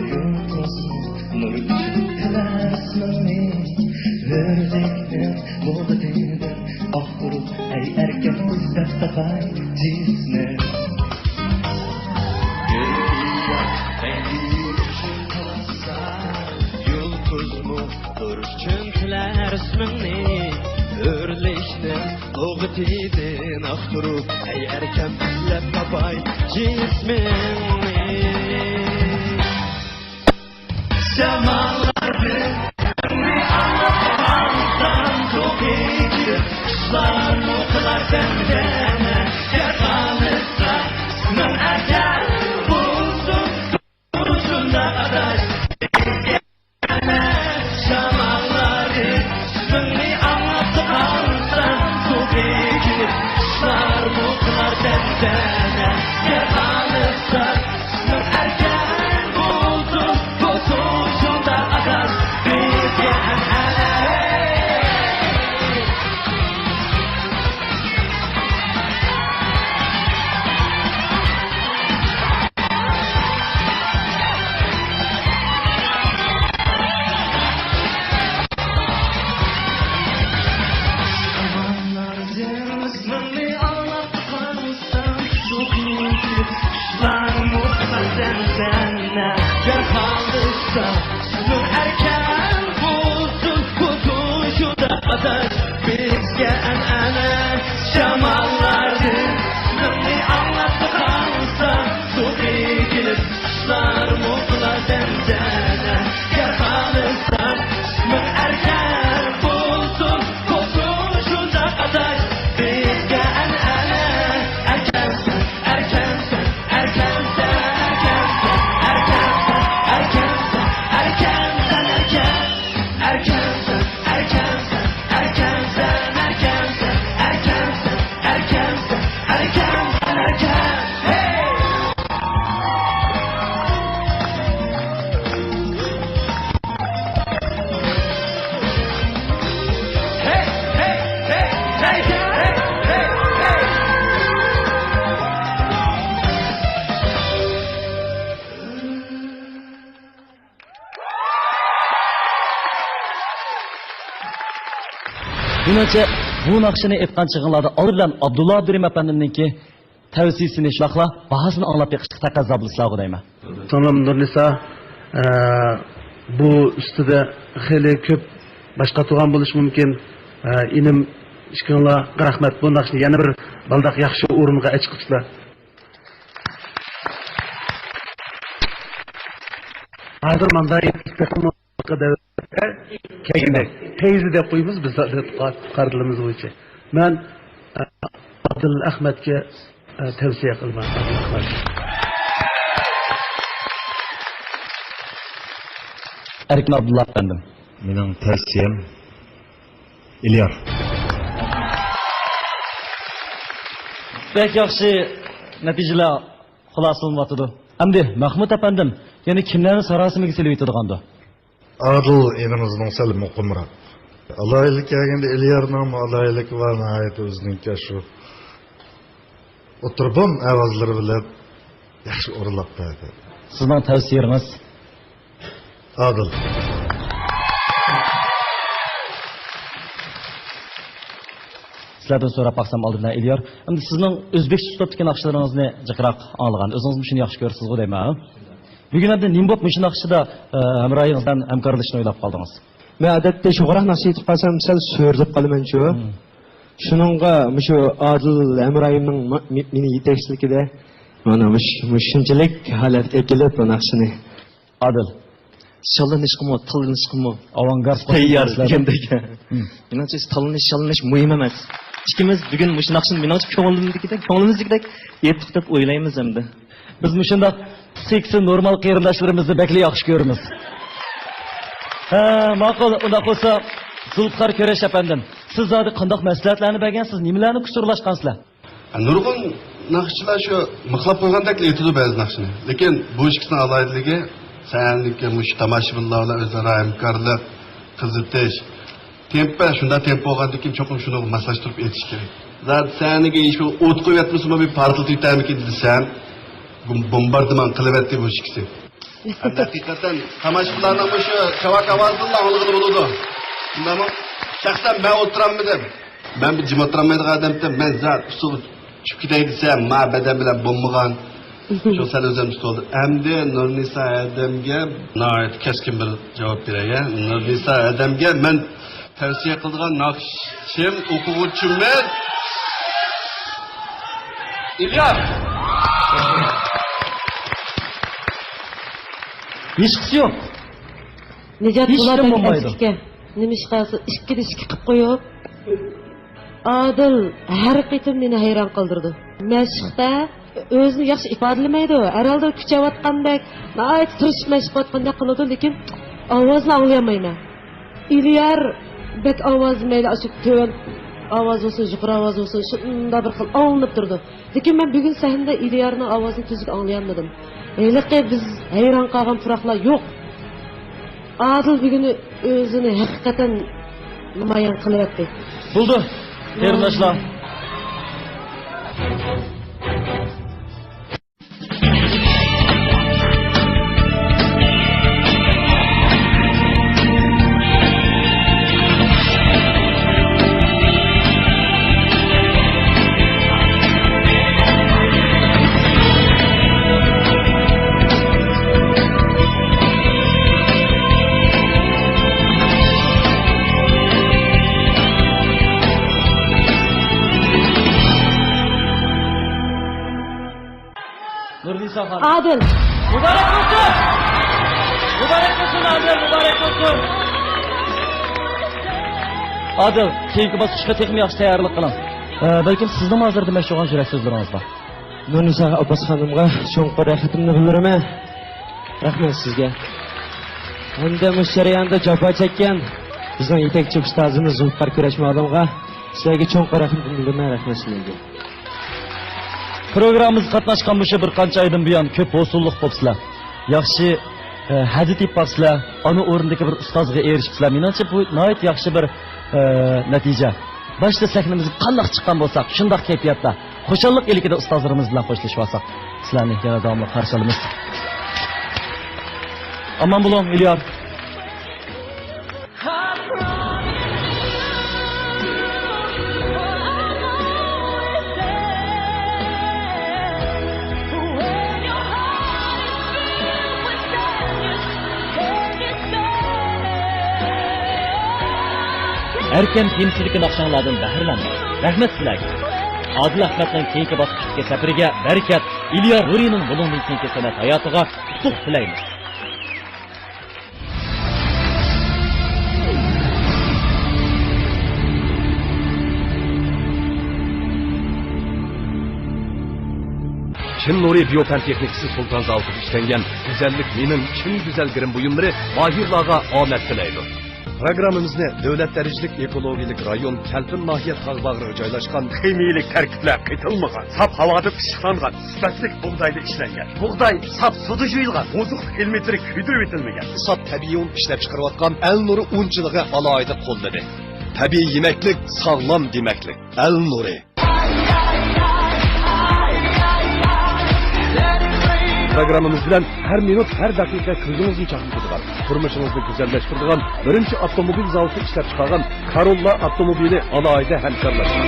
يۇلتۇزنىڭ نۇرى ئۈچۈن تەبەسسۇمىنى، ھۆرلۈكنىڭ بۇغدىدىن ئاقتۇرۇپ، ئەي ئەركەم ئىزدەپ تاپاي جىسمىم. گۈل گىياھ رەڭگى ئۈچۈن تەبەسسۇم، يۇلتۇزمۇ نۇر ئۈچۈن تىلەر ئىسمىڭنى، ھۆرلۈكنىڭ لۇغىتىدىن ئاختۇرۇپ، ئەي ئەركەم ئىزدەپ تاپاي جىسمىڭنى. ئەنە، يارغانلىشسا، نۇر ئەركەن بولسۇن، بۇ شۇنداق ئاداش، بىزگە ئەنئەنە. شاماللار ئىسمىڭنى ئاڭلاپ قالسا، سۇ ئېگىلىپ، قۇشلارمۇ قىلار زەمزەنە. يارغانلىشسا، نۇر ئەركەن بولسۇن، بۇ شۇنداق ئاداش، بىزگە ئەنئەنە. ئەركەنسەن، ئەركەنسەن، ئەركەنسەن، ئەركەنسەن، ئەركەنسەن، ئەركەنسەن، ئەركەن. ئەركەنسەن، ئەركەنسەن، ئەركەنسەن، ئەركەنسەن، ئەركەنسەن، ئەركەنسەن، ئەركەن. ھەي! مېنىڭچە، بۇ ناخشىنى ئېيتقان چېغىڭلاردا ئالدى بىلەن ئابدۇللا ئابدۇرېھىم ئەپەندىمنىڭكى تەۋسىيىسىنى، شۇنداقلا باھاسىنى ئاڭلاپ بېقىشقا تەقەززا بولىسىلەرغۇ دەيمەن. سىڭلىم نۇرنىسا، ئە، بۇ ئۈستىدە خېلى كۆپ باش قاتۇرغان بولۇشى مۇمكىن. ئە، ئىنىم، ئىككىڭلارغا رەھمەت. بۇ ناخشىنى يەنە بىر بالداق ياخشى ئورۇنغا ئەچىقىپسىلەر. ھازىر مانداق يېتىشتەكمۇ دەۋردە كەينى، پەيزى دەپ قويىمىز بىز قارىدىلىمىز بويىچە. مەن، ئە، ئادىل ئەخمەتكە، ئە، تەۋسىيە قىلىمەن. ئادىل ئەخمەت. ئەركىن ئابدۇللا ئەپەندىم. مېنىڭ تەۋسىيەم ئېلىيار. بەك ياخشى نەتىجىلەر خۇلاسىلىنىۋاتىدۇ. ئەمدى مەخمۇت ئەپەندىم يەنە كىملەرنى ساراسىمىگە سېلىۋېتىدىغاندۇ؟ ئادىل ئىنىمىزنىڭ سەل مۇقىمراق. ئالاھىدىلىك كەلگەندە ئېلىيارنىڭمۇ ئالاھىدىلىكى بار، ناھايىتى ئۆزىنىڭكى شۇ ئوتتۇرا بوم ئاۋازلىرى بىلەن ياخشى ئورۇنلاپ بەردى. سىزنىڭ تەۋسىيىڭىز؟ ئادىل. سىلەردىن سوراپ باقسام ئالدىدا ئېلىيار. ئەمدى سىزنىڭ ئۆزبېكچە ئۇسلۇبتىكى ناخشىلىرىڭىزنى جىقراق ئاڭلىغان. ئۆزىڭىزمۇ شۇنى ياخشى كۆرىسىزغۇ دەيمەن، ھە؟ بۈگۈن ئەمدى نېمە بولۇپ مۇشۇ ناخشىدا، ئە، ھەمراھىڭىز بىلەن ھەمكارلىشىشنى ئويلاپ قالدىڭىز؟ مەن ئادەتتە شۇغىراق ناخشا ئېيتىپ قالسام سەل سۆرىلىپ قالىمەنچۇ. مم. شۇنىڭغا مۇشۇ ئادىل ھەمراھىمنىڭ ما-، مې-، مېنى يېتەكچىلىكىدە مانا مۇش-، مۇشۇنچىلىك ھالەتكە ئەكېلىپ بۇ ناخشىنى. ئادىل. شاللىنىشقىمۇ، تاللىنىشقىمۇ ئاۋانگارد تەييار دېگەندەك. مم. مېنىڭچە تاللىنىش، شاللىنىش مۇھىم ئەمەس. ئىككىمىز بۈگۈن مۇشۇ ناخشىنى مېنىڭچە كۆڭلۈمدىكىدەك، كۆڭلىمىزدىكىدەك ئېيتتۇق دەپ ئويلايمىز ئەمدى. بىز مۇشۇنداق پسىخىكىسى نورمال قېرىنداشلىرىمىزنى بەكلا ياخشى كۆرىمىز. ھە، ماقۇل. ئۇنداق بولسا، زۇلپىقار كۈرەش ئەپەندىم، سىز زادى قانداق مەسلىھەتلەرنى بەرگەنسىز؟ نېمىلەرنى قۇسۇرلاشقانسىلەر؟ نۇرغۇن ناخشىچىلار شۇ مىخلاپ قويغاندەكلا ئېيتىدۇ بەزى ناخشىنى. لېكىن بۇ ئىككىسىنىڭ ئالاھىدىلىكى، سەھنىدىكى مۇشۇ تاماشىبىنلار بىلەن ئۆزئارا ھەمكارلىق، قىزىتىش. تېمپا، شۇنداق تېمپا بولغاندىن كېيىن چوقۇم شۇنىڭغا ماسلاشتۇرۇپ ئېيتىش كېرەك. زادى سەھنىگە ھېچ بىر ئوت قويۇۋەتمىسىمۇ بىر پارتلىتىۋېتەرمىكىن دېسەم، بوم-، بومباردىمان قىلىۋەتتى بۇ ئىككىسى. ئەمدى ھەقىقەتەن تاماشىبىنلارنىڭ مۇشۇ چاۋاك ئاۋازىدىنلا ئاڭلىغىلى بولىدۇ. شۇنداقمۇ؟ شەخسەن مەن ئولتۇرالمىدىم. مەن بىر جىم ئولتۇرالمايدىغان ئادەمتىم. مەن زادى ئۇسسۇلغا چۈشۈپ كېتەي دېسەم، ما بەدەن بىلەن بولمىغان. شۇ سەل ئۆزۈمنى تۇتۇۋالدىم. ئەمدى نۇرنىسا ھەدەمگە ناھايىتى كەسكىن بىر جاۋاب بېرەي، ھە؟ نۇرنىسا ھەدەمگە مەن تەۋسىيە قىلىدىغان ناخشىم ئوقۇغۇچىمىز ئىلياس. ھېچقىسى يوق. نىجات ھېچ بۇلاردەك نېمە بولمايدۇ. ئەسكىكە. نېمىشقا ئىككىدە ئىككى قىلىپ قويۇپ. ئادىل ھەر قېتىم مېنى ھەيران قالدۇرىدۇ. مەشىقتە ئۆزىنى ياخشى ئىپادىلىمەيدۇ. ھەر ھالدا كۈچەۋاتقاندەك، ناھايىتى تىرىشىپ مەشىق قىلىۋاتقاندەك قىلىدۇ، لېكىن ئاۋازىنى ئاڭلىيالمايمەن. ئېلىيار بەك ئاۋازى مەيلى ئاشۇ تۆۋەن ئاۋاز بولسۇن، يۇقىرى ئاۋاز بولسۇن، شۇنداق بىر خىل ئاڭلىنىپ تۇرىدۇ. لېكىن مەن بۈگۈن سەھنىدە ئېلىيارنىڭ ئاۋازىنى تۈزۈك ئاڭلىيالمىدىم. ھېلىقى بىز ھەيران قالغان پۇراقلار يوق. ئادىل بۈگۈن ئۆزىنى ھەقىقەتەن نامايان قىلىۋەتتى. بولدى، قېرىنداشلار. ئادىل. مۇبارەك بولسۇن! مۇبارەك بولسۇن، ئادىل! مۇبارەك بولسۇن! ئادىل، كېيىنكى باسقۇچقا تېخىمۇ ياخشى تەييارلىق قىلىڭ. ئە، بەلكىم سىزنىڭ ھازىر دېمەكچى بولغان يۈرەك سۆزلىرىڭىز بار. نۇرنىسا ئابباس خانىمغا چوڭقۇر رەھمىتىمنى بىلدۈرىمەن. رەھمەت سىزگە. ھەمدە مۇشۇ جەرياندا جاپا چەككەن بىزنىڭ يېتەكچى ئۇستازىمىز زۇلپىقار كۈرەش مۇئەللىمغا سىلەرگە چوڭقۇر رەھمىتىمنى بىلدۈرىمەن. رەھمەت سىلەرگە. پروگراممىمىزغا قاتناشقان مۇشۇ بىر قانچە ئايدىن بۇيان كۆپ ھوسۇللۇق بوپسىلەر. ياخشى، ئە، ھەدە تېپىپ باپسىلەر. ئانا ئورنىدىكى بىر ئۇستازغا ئېرىشىپسىلەر. مېنىڭچە، بۇ ناھايىتى ياخشى بىر، ئە، نەتىجە. باشتا سەھنىمىزگە قانداق چىققان بولساق، شۇنداق كەيپىياتتا، خۇشاللىق ئىلكىدە ئۇستازلىرىمىز بىلەن خوشلىشىۋالساق، سىلەرنى يەنە داۋاملىق قارشى ئالىمىز. ئامان بولۇڭ، ئېلىيار. ئەركەم تېمىسىدىكى ناخشاڭلاردىن بەھرىلەندۇق. رەھمەت سىلەرگە. ئادىل ئەخمەتنىڭ كېيىنكى باسقۇچتىكى سەپىرىگە بەرىكەت، ئىليا رۇرىنىڭ بۇنىڭدىن كېيىنكى سەنئەت ھاياتىغا ئۇتۇق تىلەيمىز. چىن نۇرى بىيوپەن تېخنىكىسى سۇلتان زاۋۇتىدا ئىشلەنگەن گۈزەللىك مېنىڭ چىن گۈزەل گىرىم بۇيۇملىرى ماھىرلارغا ئامەت تىلەيدۇ. پروگراممىمىزنى دۆلەت دەرىجىلىك ئېكولوگىيەلىك رايون كەلپىن ناھىيە تاغ باغرىغا جايلاشقان خىمىيەلىك تەركىبلەر قېتىلمىغان، ساپ ھاۋادا پىششىقلانغان، سۈپەتلىك بۇغدايدا ئىشلەنگەن. بۇغداي ساپ سۇدا يۇيۇلغان، ئوزۇقلۇق ئېلېمېنتلىرى كۆيدۈرۈۋېتىلمىگەن. ساپ تەبىئىي ئۇن ئىشلەپ چىقىرىۋاتقان ئەل نۇرى ئۇنچىلىقى ئالاھىدە قوللىدى. تەبىئىي يېمەكلىك، ساغلام دېمەكلىك. ئەل نۇرى. پروگراممىمىز بىلەن ھەر مىنۇت، ھەر دەقىقە كۆزىڭىزنى چاقنىتىدىغان، تۇرمۇشىڭىزنى گۈزەللەشتۈرىدىغان بىرىنچى ئاپتوموبىل زاۋۇتى ئىشلەپ چىقارغان كاروللا ئاپتوموبىلى ئالاھىدە ھەمكارلاشقان.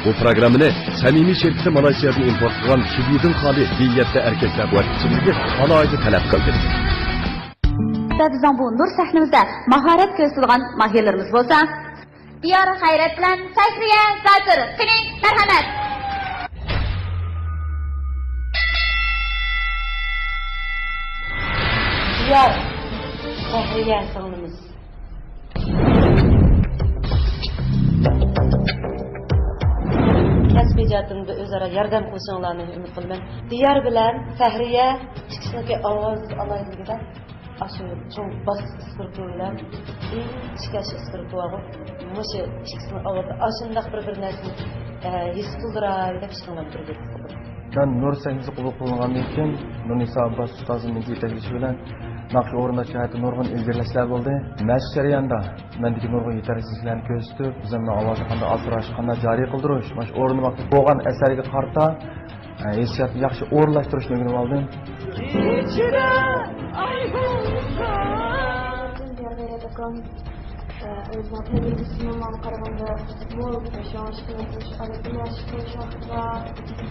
بۇ پروگراممىنى سەمىمىي شىركىتى مالايسىيادىن ئىمپورت قىلغان شىبيۇدىن خالىي بى يەتتە ئەركەكلەر بوۋاق ئىچىملىكى ئالاھىدە تەلەپ قىلدى. بىزنىڭ بۇ نۇر سەھنىمىزدە ماھارەت كۆرسىتىدىغان ماھىرلىرىمىز بولسا، دىيار غەيرەت بىلەن فەخرىيە زاكىر. قېنى، مەرھەمەت! دىيار، فەخرىيە سىڭلىمىز. كەسپىي جەھەتتىن بىر ئۆزئارا ياردەم قىلىشىڭلارنى ئۈمىد قىلىمەن. دىيار بىلەن فەخرىيە ئىككىسىنىڭكى ئاۋاز ئالاھىدىلىكىدە ئاشۇ چوڭ باس ئىسپىرتى بىلەن ئىنچىكە ئىسپىرتى بارغۇ. مۇشۇ ئىككىسىنىڭ ئاۋازى ئاشۇنداق بىر، بىر نەرسىنى، ئە، ھېس قىلدۇراي دەپ ئىشقىلىپ تۇردى. مەن نۇر سەھنىسى قوبۇل قىلىنغاندىن كېيىن، نۇرنىسا ئابباس ئۇستازىمنىڭ يېتەكلىشى بىلەن ناخشا ئورۇنداش جەھەتتە نۇرغۇن ئىلگىرىلەشلەر بولدى. مەشىق جەريانىدا مەندىكى نۇرغۇن يېتەرسىزلىكلەرنى كۆرسىتىپ، ئۆزۈمنىڭ ئاۋازنى قانداق ئاسراش، قانداق جارى قىلدۇرۇش، مانا شۇ ئورۇندىماقلىق بولغان ئەسەرگە قارىتا، ھېسسىياتنى ياخشى ئورۇنلاشتۇرۇشنى ئۆگىنىپ ئالدىم. ئىچىدە ئايرىلسا. ئۆزىنىڭ تەبىئىي ئىسمىغا قارىغاندا مول، شۇڭا ئىشقىلىپ ئادەتتە مەشىق قىلىش ۋاقتىدا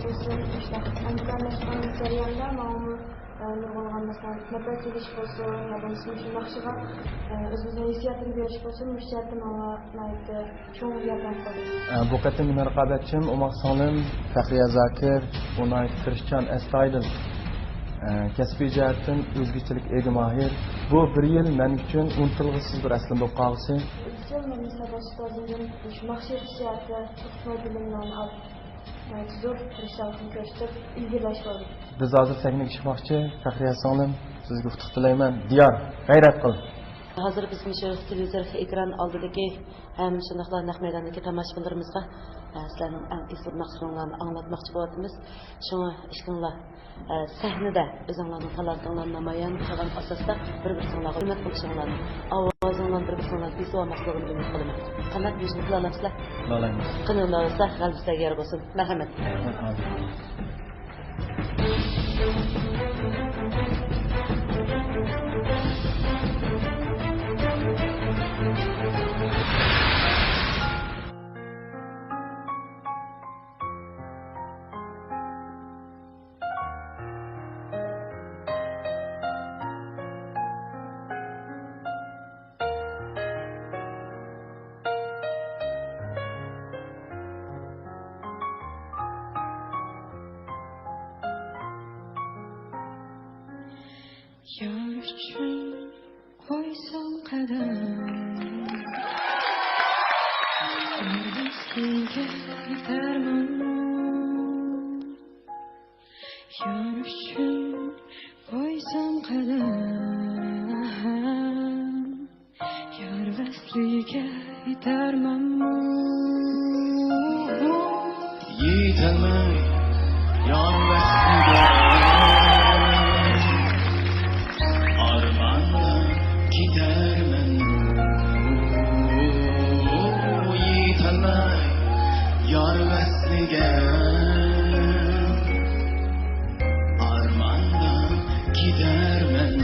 بولسۇن، مۇشۇنداق ھەمكارلاشقان جەرياندا ماڭىمۇ، ئە، نۇرغۇنلىغان، مەسىلەن، نەپەس ئېلىش بولسۇن، يا بولمىسا مۇشۇ ناخشىغا، ئە، ئۆزىمىزنىڭ ھېسسىياتىنى بېرىش بولسۇن، مۇشۇ جەھەتتە ماڭا ناھايىتى چوڭ ياردەم قىلدى. ئە، بۇ قېتىم مېنىڭ رىقابەتچىم ئوماق سىڭلىم فەخرىيە زاكىر. ئۇ ناھايىتى تىرىشچان، ئەستايىدىل. ئە، كەسپىي جەھەتتىن ئۆزگىچىلىك ئىگە ماھىر. بۇ بىر يىل مەن ئۈچۈن ئۇنتۇلغۇسىز بىر ئەسلىمە بولۇپ قالغۇسى. ئىزچىل نۇرنىسا باش ئۇستازىمدىن مۇشۇ ناخشا ئېيتىش جەھەتتە چوقۇم بىلىملەرنى ئاپ، ناھايىتى زور تىرىشچانلىقنى كۆرسىتىپ، ئىلگىرىلەش بولدى. بىز ھازىر سەھنىگە چىقماقچى. فەخرىيە سىڭلىم، سىزگە ئۇتۇق تىلەيمەن. دىيار، غەيرەت قىل. ھازىر بىز مۇشۇ تېلېۋىزور ئېكران ئالدىدىكى ھەم شۇنداقلا نەق مەيداندىكى تاماشىبىنلىرىمىزغا، ئە، سىلەرنىڭ ئەڭ ئېسىل ناخشىلىرىڭلارنى ئاڭلاتماقچى بولۇۋاتىمىز. شۇڭا ئىككىڭلار، ئە، سەھنىدە ئۆزۈڭلارنىڭ تالانتىڭلارنى نامايان قىلغان ئاساستا بىر-بىرسىڭلارغا ھۆرمەت قىلىشىڭلارنى، ئاۋازىڭلارنى بىر-بىرسىڭلار بېسىۋالماسلىقىڭلارنى ئۈمىد قىلىمەن. قانداق، بىر ئىشنى قىلالامسىلەر؟ قىلالمايمىز. قېنى، ئۇنداق بولسا، غەلىبىسىلەرگە يار بولسۇن. مەرھەمەت. مەرھەمەت. يار ئۈچۈن قويسام قەدەم، يار ۋەسلىگە يېتەرمەنمۇ؟ يار ئۈچۈن قويسام قەدەم، يار ۋەسلىگە يېتەرمەنمۇ؟ يېتەلمەي يار ۋەسلىگە، ئارماندا كېتەرمەنمۇ؟ يېتەلمەي يار ۋەسلىگە، ئارماندا كېتەرمەن.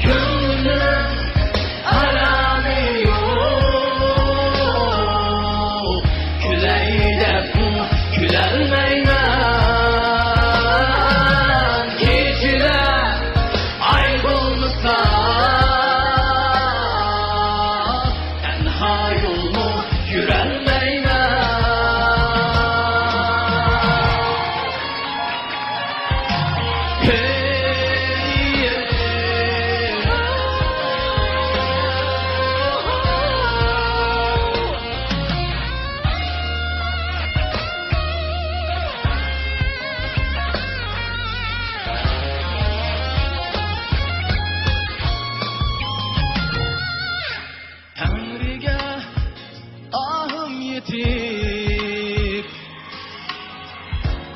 كۆڭلۈمنىڭ ئارامى يوق، كۈلەي دەپمۇ كۈلەلمەيمەن. كېچىدە ئاي بولمىسا، تەنھا يولمۇ يۈرەلمەيمەن. ھېي. تەڭرىگە ئاھىم يېتىپ،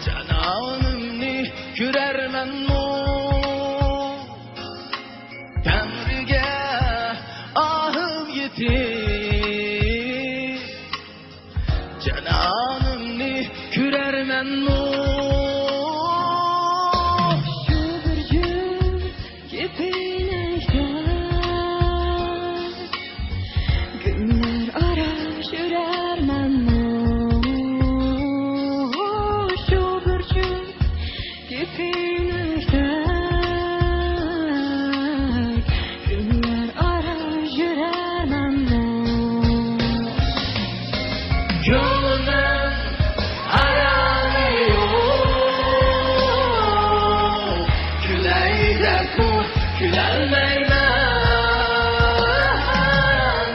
جانانىمنى كۆرەرمەنمۇ؟ تەڭرىگە ئاھىم يېتىپ، جانانىمنى كۆرەرمەنمۇ؟ شۇ بىر يۈز كېپىنەكتە گۈللەر ئارا يۈرەرمەنمۇ؟ شۇ بىر يۈز كېپىنەكتە گۈللەر ئارا يۈرەرمەنمۇ؟ كۆڭلۈمنىڭ ئارامى يوق، كۈلەي دەپمۇ كۈلەلمەيمەن.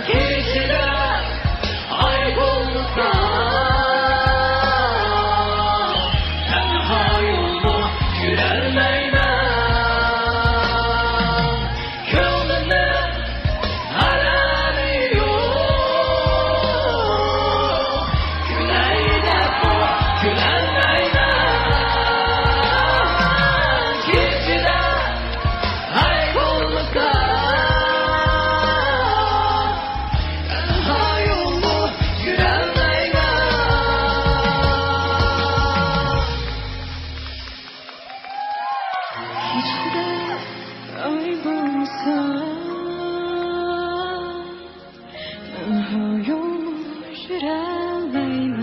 كېچىدە ئاي بولمىسا، تەنھا يولمۇ يۈرەلمەيمەن. كۆڭلۈمنىڭ ئارامى يوق، كۈلەي دەپمۇ كۈلەلمەيمەن. كېچىدە ئاي بولمىسا، تەنھا يولمۇ يۈرەلمەيمەن. كېچىدە ئاي بولمىسا، تەنھا يولمۇ يۈرەلمەيمەن.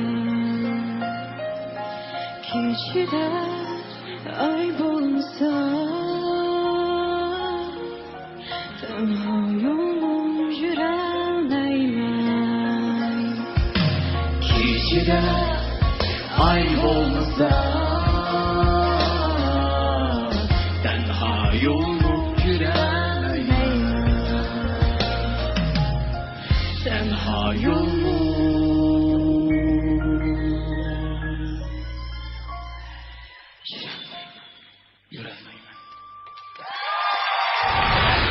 كېچىدە ئاي بولمىسا، تەنھا يولمۇ يۈرەلمەيمەن. كېچىدە ئاي بولمىسا، تەنھا يولمۇ يۈرەلمەيمەن. تەنھا يولمۇ يۈرەلمەيمەن.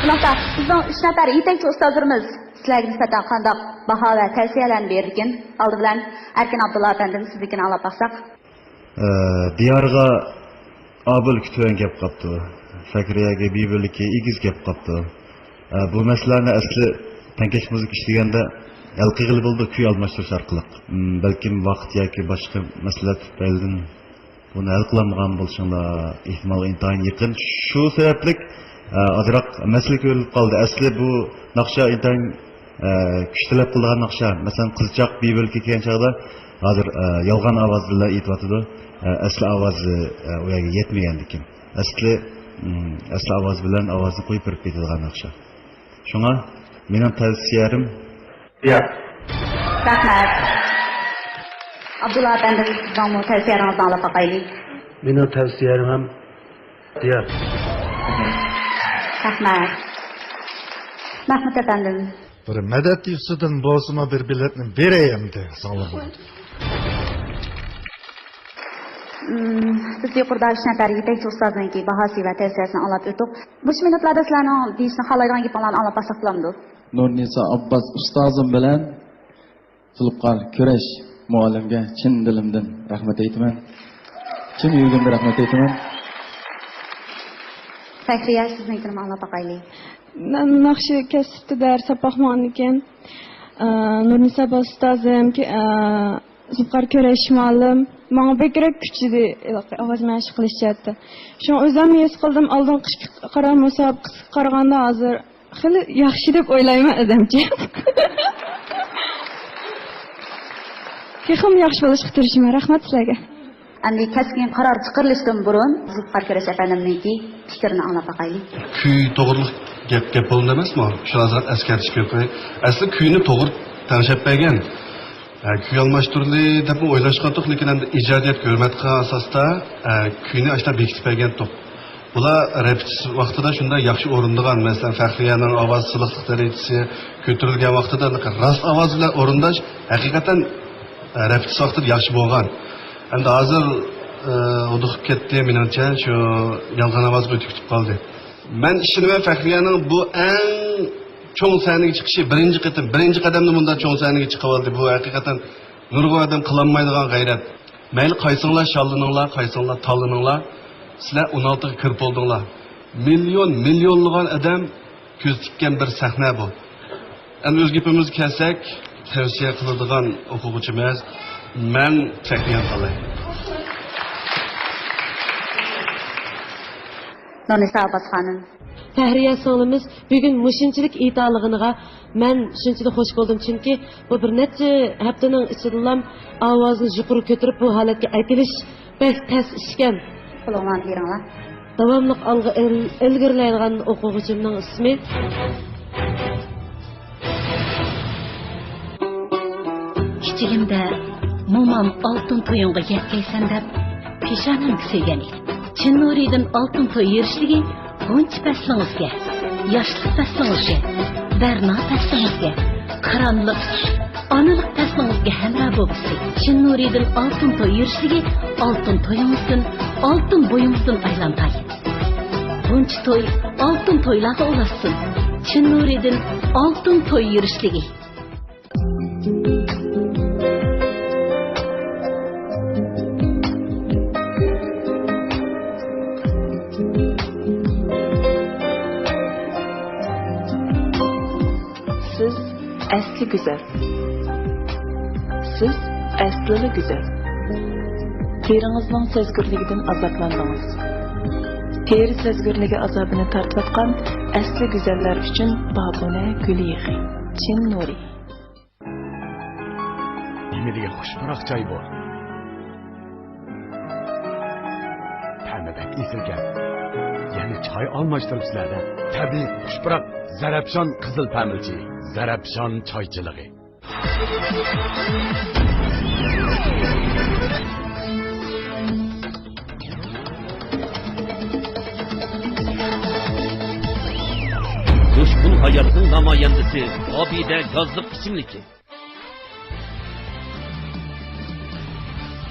شۇنداقتا بىزنىڭ ئۈچ نەپەر يېتەكچى ئۇستازلىرىمىز سىلەرگە نىسبەتەن قانداق باھا ۋە تەۋسىيەلەرنى بېرىدىكىن؟ ئالدى بىلەن ئەركىن ئابدۇللا ئەپەندىدىن سىزدىكىنى ئاڭلاپ باقساق. ئە، دىيارغا ئابىلىكى تۆۋەن كەپ قاپتۇ. فەكرىيەگە بىبىلىكى ئېگىز كەپ قاپتۇ. ئە، بۇ مەسىلىلەرنى ئەسلى تەڭكەش مۇزىكا ئىشلىگەندە ھەل قىلغىلى بولىدۇ، كۈي ئالماشتۇرۇش ئارقىلىق. م، بەلكىم ۋاقىت ياكى باشقا مەسىلىلەر تۈپەيلىدىن بۇنى ھەل قىلالمىغان بولۇشۇڭلار ئېھتىمالغا ئىنتايىن يېقىن. شۇ سەۋەبلىك، ئە، ئازراق مەسىلە كۆرۈلۈپ قالدى. ئەسلى بۇ ناخشا ئىنتايىن، ئە، كۈچ تەلەپ قىلىدىغان ناخشا. مەسىلەن، قىزچاق بىبىلىكى كەلگەن چاغدا ھازىر، ئە، يالغان ئاۋاز بىلەن ئېيتىۋاتىدۇ. ئە، ئەسلى ئاۋازى، ئە، ئۇ يەرگە يەتمىگەندىكىن. ئەسلى، ئەسلى ئاۋاز بىلەن ئاۋازنى قويۇپ بېرىپ كېتىدىغان ناخشا. شۇڭا مېنىڭ تەۋسىيەم. ياق. رەھمەت. ئابدۇللا ئەپەندىم، سىزنىڭمۇ تەۋسىيەڭىزنى ئاڭلاپ باقايلى. مېنىڭ تەۋسىيەم ھەم يا. رەھمەت. مەھمۇت ئەپەندىم. بىر مەدەت يۈزىسىدىن بولسىمۇ بىر بېلەتنى بېرەي ئەمدى ساڭلارغا. مم، بىز يۇقىرىدا ئۈچ نەپەر يېتەكچى ئۇستازنىڭكى باھاسى ۋە تەۋسىيەسىنى ئاڭلاپ ئۆتتۇق. مۇشۇ مىنۇتلاردا سىلەرنىڭ دېيىشنى خالايدىغان گېپىڭلارنى ئاڭلاپ باشلىساق بولامدۇ؟ نۇرنىسا ئابباس ئۇستازىم بىلەن زۇلپىقار كۈرەش مۇئەللىمگە چىن دىلىمدىن رەھمەت ئېيتىمەن. چىن يۈرىكىمدىن رەھمەت ئېيتىمەن. فەخرىيە، سىزنىڭكىنىمۇ ئاڭلاپ باقايلى. مەن ناخشا كەسىپتە دەرس ئاپاقمىغاندىكىن، ئە، نۇرنىسا ئابباس ئۇستازىم، ئە، زۇلپىقار كۈرەش مۇئەللىم ماڭا بەكرەك كۈچىدى، ھېلىقى ئاۋاز مەشىق قىلىش جەھەتتە. شۇڭا ئۆزۈم ھېس قىلدىم، ئالدىنقى ئىككى قىران مۇسابىقىسىگە قارىغاندا ھازىر خېلى ياخشى دەپ ئويلايمەن ئۆزۈمچە. تېخىمۇ ياخشى بولۇشقا تىرىشىمەن. رەھمەت سىلەرگە. ئەمدى كەسكىن قارار چىقىرىلىشتىن بۇرۇن، زۇلپىقار كۈرەش ئەپەندىمنىڭكى پىكرىنى ئاڭلاپ باقايلى. كۈي توغرىلىق گەپ، گەپ بولدى ئەمەسمۇ؟ شۇ ھازىر ئەسكەرتىش كېرەك. ئەسلى كۈينى توغرا تەڭشەپ بەرگەن. ئە، كۈي ئالماشتۇرىلى دەپمۇ ئويلاشقانتۇق، لېكىن ئەمدى ئىجادىيەتكە ھۆرمەت قىلغان ئاساستا، ئە، كۈينى ئاشۇنداق بېكىتىپ بەرگەنتۇق. بۇلار رېپېتىتسىيە ۋاقتىدا شۇنداق ياخشى ئورۇندىغان، مەسىلەن، فەخرىيەنىڭ ئاۋاز سىلىقلىق دەرىجىسى كۆتۈرۈلگەن ۋاقتىدا راست ئاۋاز بىلەن ئورۇنداش ھەقىقەتەن، ئە، رېپېتىتسىيە ۋاقتىدا ياخشى بولغان. ئەمدى ھازىر، ئە، ھودۇقۇپ كەتتى، مېنىڭچە، شۇ يالغان ئاۋازغا ئۆتۈپ كېتىپ قالدى. مەن ئىشىنىمەن، فەخرىيەنىڭ بۇ ئەڭ چوڭ سەھنىگە چىقىشى، بىرىنچى قېتىم، بىرىنچى قەدەمدە مۇنداق چوڭ سەھنىگە چىقىۋالدى. بۇ ھەقىقەتەن نۇرغۇن ئادەم قىلالمايدىغان غەيرەت. مەيلى قايسىڭلار شاللىنىڭلار، قايسىڭلار تاللىنىڭلار، سىلەر ئون ئالتىغا كىرىپ بولدۇڭلار. مىليون، مىليونلىغان ئادەم كۆز تىككەن بىر سەھنە بۇ. ئەمدى ئۆز گېپىمىزگە كەلسەك، تەۋسىيە قىلىدىغان ئوقۇغۇچىمىز مەن، فەخرىيەنى تاللايمەن. نۇرنىسا ئابباس خانىم. فەخرىيە سىڭلىمىز بۈگۈن مۇشۇنچىلىك ئېيتالىغىنىغا مەن شۇنچىلىك خوش بولدۇم، چۈنكى بۇ بىر نەچچە ھەپتىنىڭ ئىچىدىلا ئاۋازىنى يۇقىرى كۆتۈرۈپ بۇ ھالەتكە ئەكېلىش بەك تەس ئىشكەن. قولۇڭلارنى بېرىڭلار. داۋاملىق ئالغا ئىل-، ئىلگىرىلەيدىغان ئوقۇغۇچىمنىڭ ئىسمى. كىچىكىمدە مومام ئالتۇن تويۇڭغا يەتكەيسەن دەپ پېشانەمگە سۆيگەن ئىدى. چىن نۇرىدىن ئالتۇن توي يۈرۈشلۈكى غۇنچە پەسلىڭىزگە، ياشلىق پەسلىڭىزگە، بەرنا پەسلىڭىزگە، قىرانلىق، ئانىلىق پەسلىڭىزگە ھەمراھ بولغۇسى. چىن نۇرىدىن ئالتۇن توي يۈرۈشلۈكى ئالتۇن تويىڭىزدىن، ئالتۇن بويىڭىزدىن ئايلانغاي. غۇنچە توي ئالتۇن تويلارغا ئۇلاشسۇن. چىن نۇرىدىن ئالتۇن توي يۈرۈشلۈكى. سىز ئەسلى گۈزەل. سىز ئەسلىلا گۈزەل. تېرىڭىزنىڭ سەزگۈرلۈكىدىن ئازابلاندىڭىز. تېرە سەزگۈرلۈكى ئازابىنى تارتىۋاتقان ئەسلى گۈزەللەر ئۈچۈن بابۇنە گۈل يېغى. چىن نۇرى. نېمە دېگەن خۇش پۇراق چاي بۇ. تەمى بەك ئېسىلكەن. يەنە چاي ئالماشتۇرۇپسىلەر-دە. تەبىئىي خۇش پۇراق زەرەپشان قىزىل پەمىلچىيى. زەرەپشان چايچىلىقى. جۇشقۇن ھاياتنىڭ نامايەندىسى ئابىدە گازلىق ئىچىملىكى.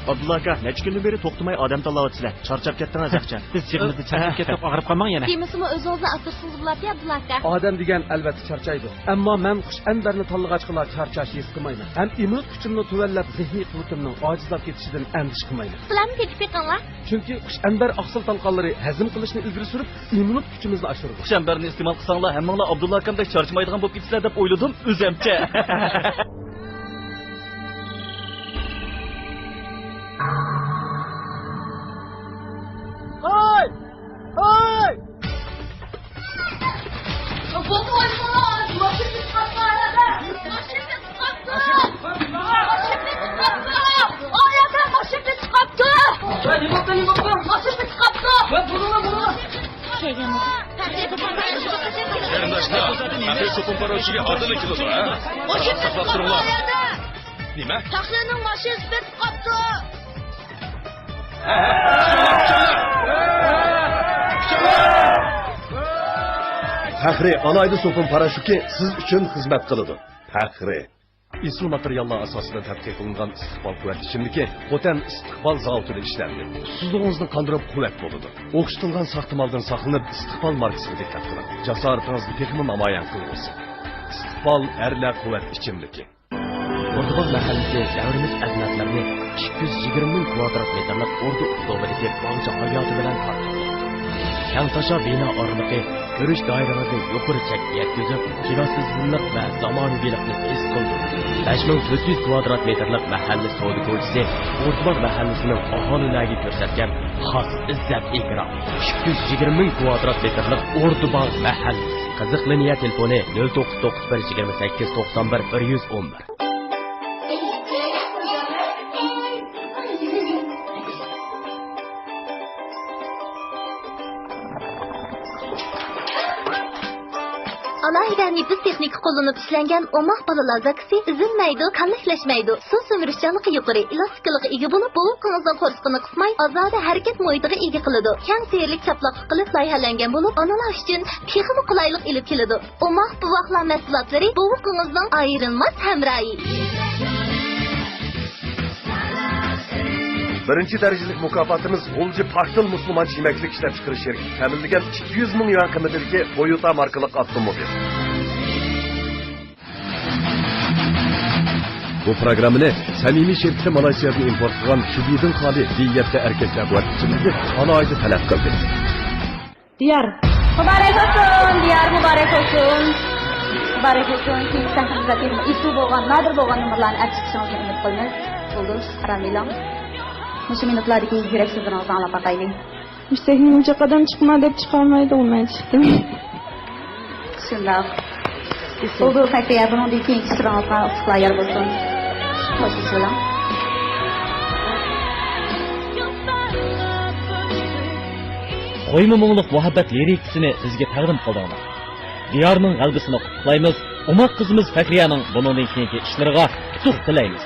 ئابدۇللا ئاكا، نەچچە كۈندىن بېرى توختىماي ئادەم تاللاۋاتىسىلەر. چارچاپ كەتتىڭىز تېخىچە. بىز يىغىنىمىزنى چارچاپ كەتتۇق، ئاغرىپ قالماڭ يەنە. تېمىسىمۇ ئۆزىڭىزلا ئاچتۇرسىڭىز بولاتتى، ئابدۇللا ئاكا. ئادەم دېگەن ئەلۋەتتە چارچايدۇ. ئەمما مەن خۇش ئەنۋەرنى تاللىغاچقىلا چارچاش ھېس قىلمايمەن. ھەم ئىممۇنىتېت كۈچۈمنى تۆۋەنلەپ، زېھنىي قۇۋۋىتىمنىڭ ئاجىزلاپ كېتىشىدىن ئەندىشە قىلمايمەن. سىلەرمۇ تېتىپ بېقىڭلار. چۈنكى خۇش ئەنۋەر ئاقسىل تالقانلىرى ھەزىم قىلىشنى ئىلگىرى سۈرۈپ، ئىممۇنىتېت كۈچىمىزنى ئاشۇرىدۇ. خۇش ئەنۋەرنى ئىستېمال قىلساڭلار، ھەممىڭلار ئابدۇللا ئاكامدەك چارچىمايدىغان بولۇپ كېتىسىلەر دەپ ئويلىدىم ئۆزەمچە. ھاي! ھاي! قېرىنداشلار، پەخرىي چوپان پاراشوكى ئادىللا كېلىدۇ، ھە؟ ساقلاپ تۇرۇڭلار. نېمە؟ پەخرىنىڭ ماشىنىسى پېتىپ قاپتۇ. پەخرى ئالاھىدە سوپۇن پاراشوكى سىز ئۈچۈن خىزمەت قىلىدۇ. پەخرى. ئېسىل ماتېرىياللار ئاساسىدا تەتقىق قىلىنغان ئىستىقبال قۇۋۋەت ئىچىملىكى خوتەن ئىستىقبال زاۋۇتىدا ئىشلەندى. ئۇسسۇزلۇقىڭىزنى قاندۇرۇپ قۇۋۋەت بولىدۇ. ئوخشىتىلغان ساختىمالدىن ساقلىنىپ، ئىستىقبال ماركىسىغا دىققەت قىلىڭ. جاسارىتىڭىزنى تېخىمۇ نامايان قىلغۇسى. ئىستىقبال ئەرلەر قۇۋۋەت ئىچىملىكى. ئوردۇباغ مەھەللىسى دەۋرىمىز ئەزىمەتلىرىنى ئىككى يۈز يىگىرمە مىڭ كۋادرات مېتىرلىق ئوردۇ ئۇسلۇبىدىكى باغچە ھاياتى بىلەن تارقىتىدۇ. كەڭتاشا بىنا ئارىلىقى كۆرۈش دائىرىڭىزنى يۇقىرى چەككە يەتكۈزۈپ، كلاسسىزملىق ۋە زامانىۋىلىقنى ھېس قىلدۇرىدۇ. بەش مىڭ تۆت يۈز كۋادرات مېتىرلىق مەھەللە سودا كوچىسى ئوردۇباغ مەھەللىسىنىڭ ئاھالىلەرگە كۆرسەتكەن خاس ئىززەت ئىكرام. ئىككى يۈز يىگىرمە مىڭ كۋادرات مېتىرلىق ئوردۇباغ مەھەللىسى. قىزىق لىنىيە تېلېفونى: نۆل توققۇز توققۇز بىر يىگىرمە سەككىز توقسان بىر بىر يۈز ئون بىر. ئالاھىدە نېپىز تېخنىكا قوللىنىپ ئىشلەنگەن ئوماق بالىلار زاكىسى ئۈزۈلمەيدۇ، كاللەكلەشمەيدۇ، سۇ سۈمۈرۈشچانلىقى يۇقىرى، ئېلاستىكىلىقى ئىگە بولۇپ، بوۋىقىڭىزنىڭ قورسىقىنى قىسماي، ئازادە ھەرىكەت مۇھىتىغا ئىگە قىلىدۇ، كەڭ سېرىلىك چاپلاقلىق قىلىپ لايىھەلەنگەن بولۇپ، ئانىلار ئۈچۈن تېخىمۇ قولايلىق ئېلىپ كېلىدۇ. ئوماق بوۋاقلار مەھسۇلاتلىرى بوۋىقىڭىزنىڭ ئايرىلماس ھەمراھى. بىرىنچى دەرىجىلىك مۇكاپاتىمىز غۇلجا پاكتىل مۇسۇلمانچە يېمەكلىك ئىشلەپچىقىرىش شىركىتى تەمىنلىگەن ئىككى يۈز مىڭ يۈەن قىممىتىدىكى تويوتا ماركىلىق ئاپتوموبىل. بۇ پروگراممىنى سەمىمىي شىركىتى مالايسىيادىن ئىمپورت قىلغان شۈبىدىن خالىي بى يەتتە ئەركەكلەر قۇۋۋەت ئىچىملىكى ئالاھىدە تەلەپ قىلدى. دىيار. مۇبارەك بولسۇن، دىيار مۇبارەك بولسۇن. مۇبارەك بولسۇن. كېيىنكى سەھنىمىزدە تېخىمۇ ئېسىل بولغان، نادىر بولغان نومۇرلارنى ئەپ چىقىشىڭىزنى ئۈمىد قىلىمىز. بولدى، ئارام ئېلىڭ. مۇشۇ مىنۇتلاردىكى يۈرەك سۆزلىرىڭىزنى ئاڭلاپ باقايلى. مۇشتەكنىڭ ئۇچى قادەم چىقما دەپ چىقارمايدىغۇ مەن چىقتىم. شۇنداق. بولدى، سەكرىيە، بۇنىڭدىن كېيىنكى ئىشلىرىڭىزغا ئۇتۇقلار يار بولسۇن. خوش ئىش بىلەن. قويما مۇڭلۇق مۇھەببەت لىرىكىسىنى بىزگە تەقدىم قىلدىڭلار. دىيارنىڭ غەلىبىسىنى قۇتلۇقلايمىز، ئوماق قىزىمىز فەخرىيەنىڭ بۇنىڭدىن كېيىنكى ئىشلىرىغا ئۇتۇق تىلەيمىز.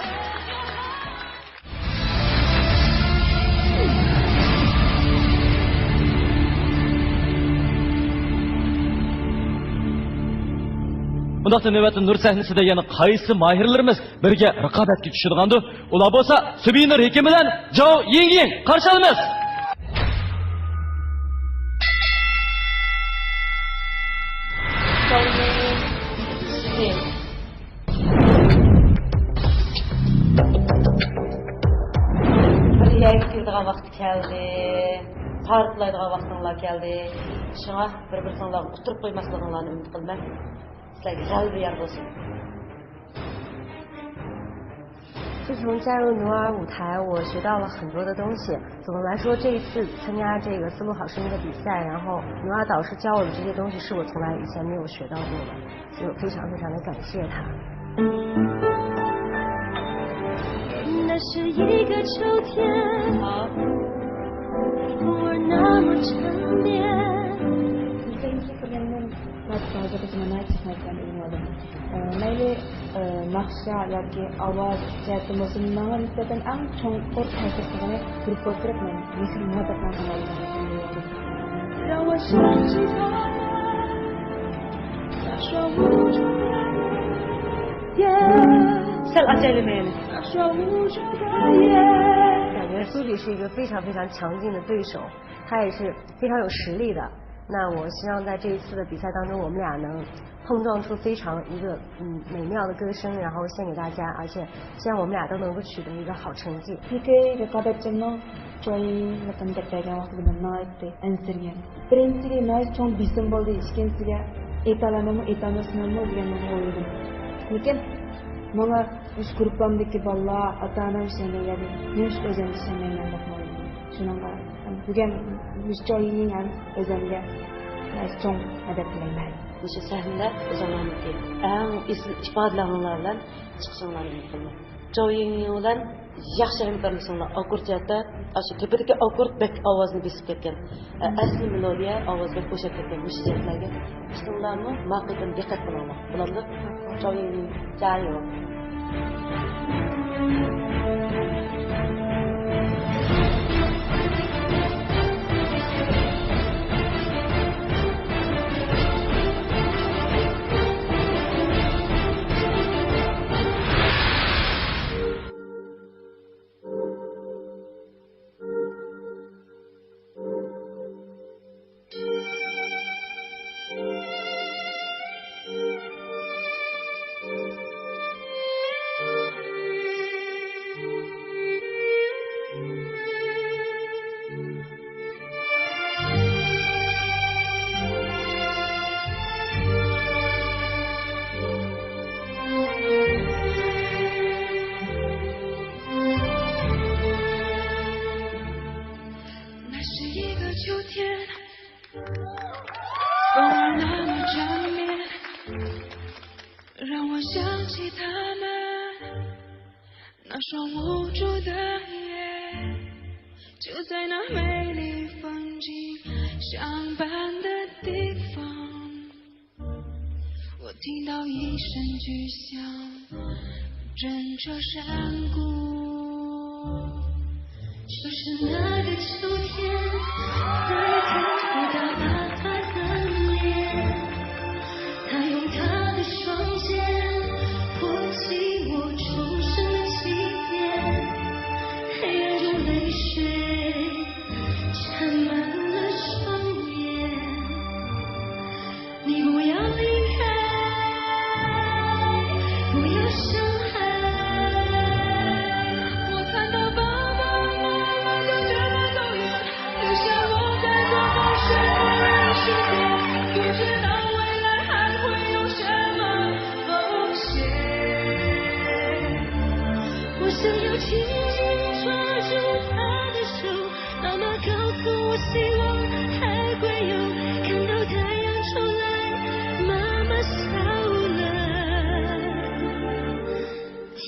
بۇنداقتا نۆۋەتتە نۇر سەھنىسىدە يەنە قايسى ماھىرلىرىمىز بىرگە رىقابەتكە چۈشىدىغاندۇ؟ ئۇلار بولسا سۈبىنۇر ھېكىم بىلەن جاۋ يىڭيىڭ. قارشى ئالىمىز. بىر يەرگە كېلىدىغان ۋاقىت كەلدى. پارتلايدىغان ۋاقتىڭلار كەلدى. شۇڭا بىر-بىرسىڭلارغا ئۇتتۇرۇپ قويماسلىقىڭلارنى ئۈمىد قىلىمەن. سىلەرگە غەلىبە يار بولسۇن. 自从加入努尔舞台，我学到了很多的东西。总的来说，这一次参加这个丝路好声音的比赛，然后努尔导师教我的这些东西是我从来以前没有学到过的，所以我非常非常的感谢他。那是一个秋天，风儿那么缠绵。 مەن ھازىرغىچە ناھايىتى زەھمەتلەرنى ئۈزمەيدۇ. ئە، مەيلى، ئە، ناخشا ياكى ئاۋاز جەھەتتىن بولسۇن، ماڭا نىسبەتەن ئەڭ چوڭقۇر تەسىر قىلغىنى گۇرۇپپا بولۇپ مەن مېھىر مۇھەببەتنىڭ زامانىدا. سەل ئاچايلى مەيلى. 苏比是一个非常非常强劲的对手，他也是非常有实力的。那我希望在这一次的比赛当中，我们俩能碰撞出非常一个，嗯，美妙的歌声，然后献给大家，而且希望我们俩都能够取得一个好成绩。 ئىككى رىقابەتچىمنىڭ جاۋابىنى دەپ بەرگەن ۋاقتىدا مەن ناھايىتى ئەنسىرىگەن. بىرىنچىسىگە ناھايىتى چوڭ بېسىم بولدى، ئىككىنچىسىگە ئېيتالامدىمۇ، ئېيتالماسمەنمۇ دېگەن مەن ئويلىدىم. لېكىن ماڭا مۇشۇ گۇرۇپپامدىكى بالىلار، ئاتا-ئانام ئىشەنمەيدۇ، نېمىشقا ئۆزۈمگە ئىشەنمەيمەن دەپ ئويلىدىم. شۇنىڭغا بۈگۈن مۇشۇ چوڭ يىڭيىڭ ھەم ئۆزۈمگە ناھايىتى چوڭ مەدەت تىلەيمەن. مۇشۇ سەھنىدە ئۆزۈڭلارنىڭكى ئەڭ ئېسىل ئىپادىلىرىڭلار بىلەن چىقىشىڭلارنى ئۈمىد قىلىمەن. جاۋ يىڭيىڭ بىلەن ياخشى ھەمكارلىشىڭلار ئاككورد جەھەتتە، ئاشۇ تۆپىدىكى ئاككورد بەك ئاۋازنى بېسىپ كەتكەن. ئەسلى مېلودىيە ئاۋاز بەك بوشاپ كەتكەن مۇشۇ جەھەتلەرگە. ئىككىڭلارمۇ ما قېتىم دىققەت قىلىڭلار. بولامدۇ؟ جاۋ يىڭيىڭ، جايو. 秋天，风儿那么缠绵，让我想起他们。那双无助的眼，就在那美丽风景相伴的地方。我听到一声巨响，震彻山谷。就是那个秋天，再也看不到爸爸的脸。他用他的双肩托起我重生的起点，黑暗中泪水沾满了双眼。你不要离开，不要伤害。我看到爸爸妈妈就这么走远，留下我在这陌生的人世间，不知道未来还会有什么风险。我想要紧紧抓住他的手，妈妈告诉我，希望还会有，看到太阳出来，妈妈笑了。天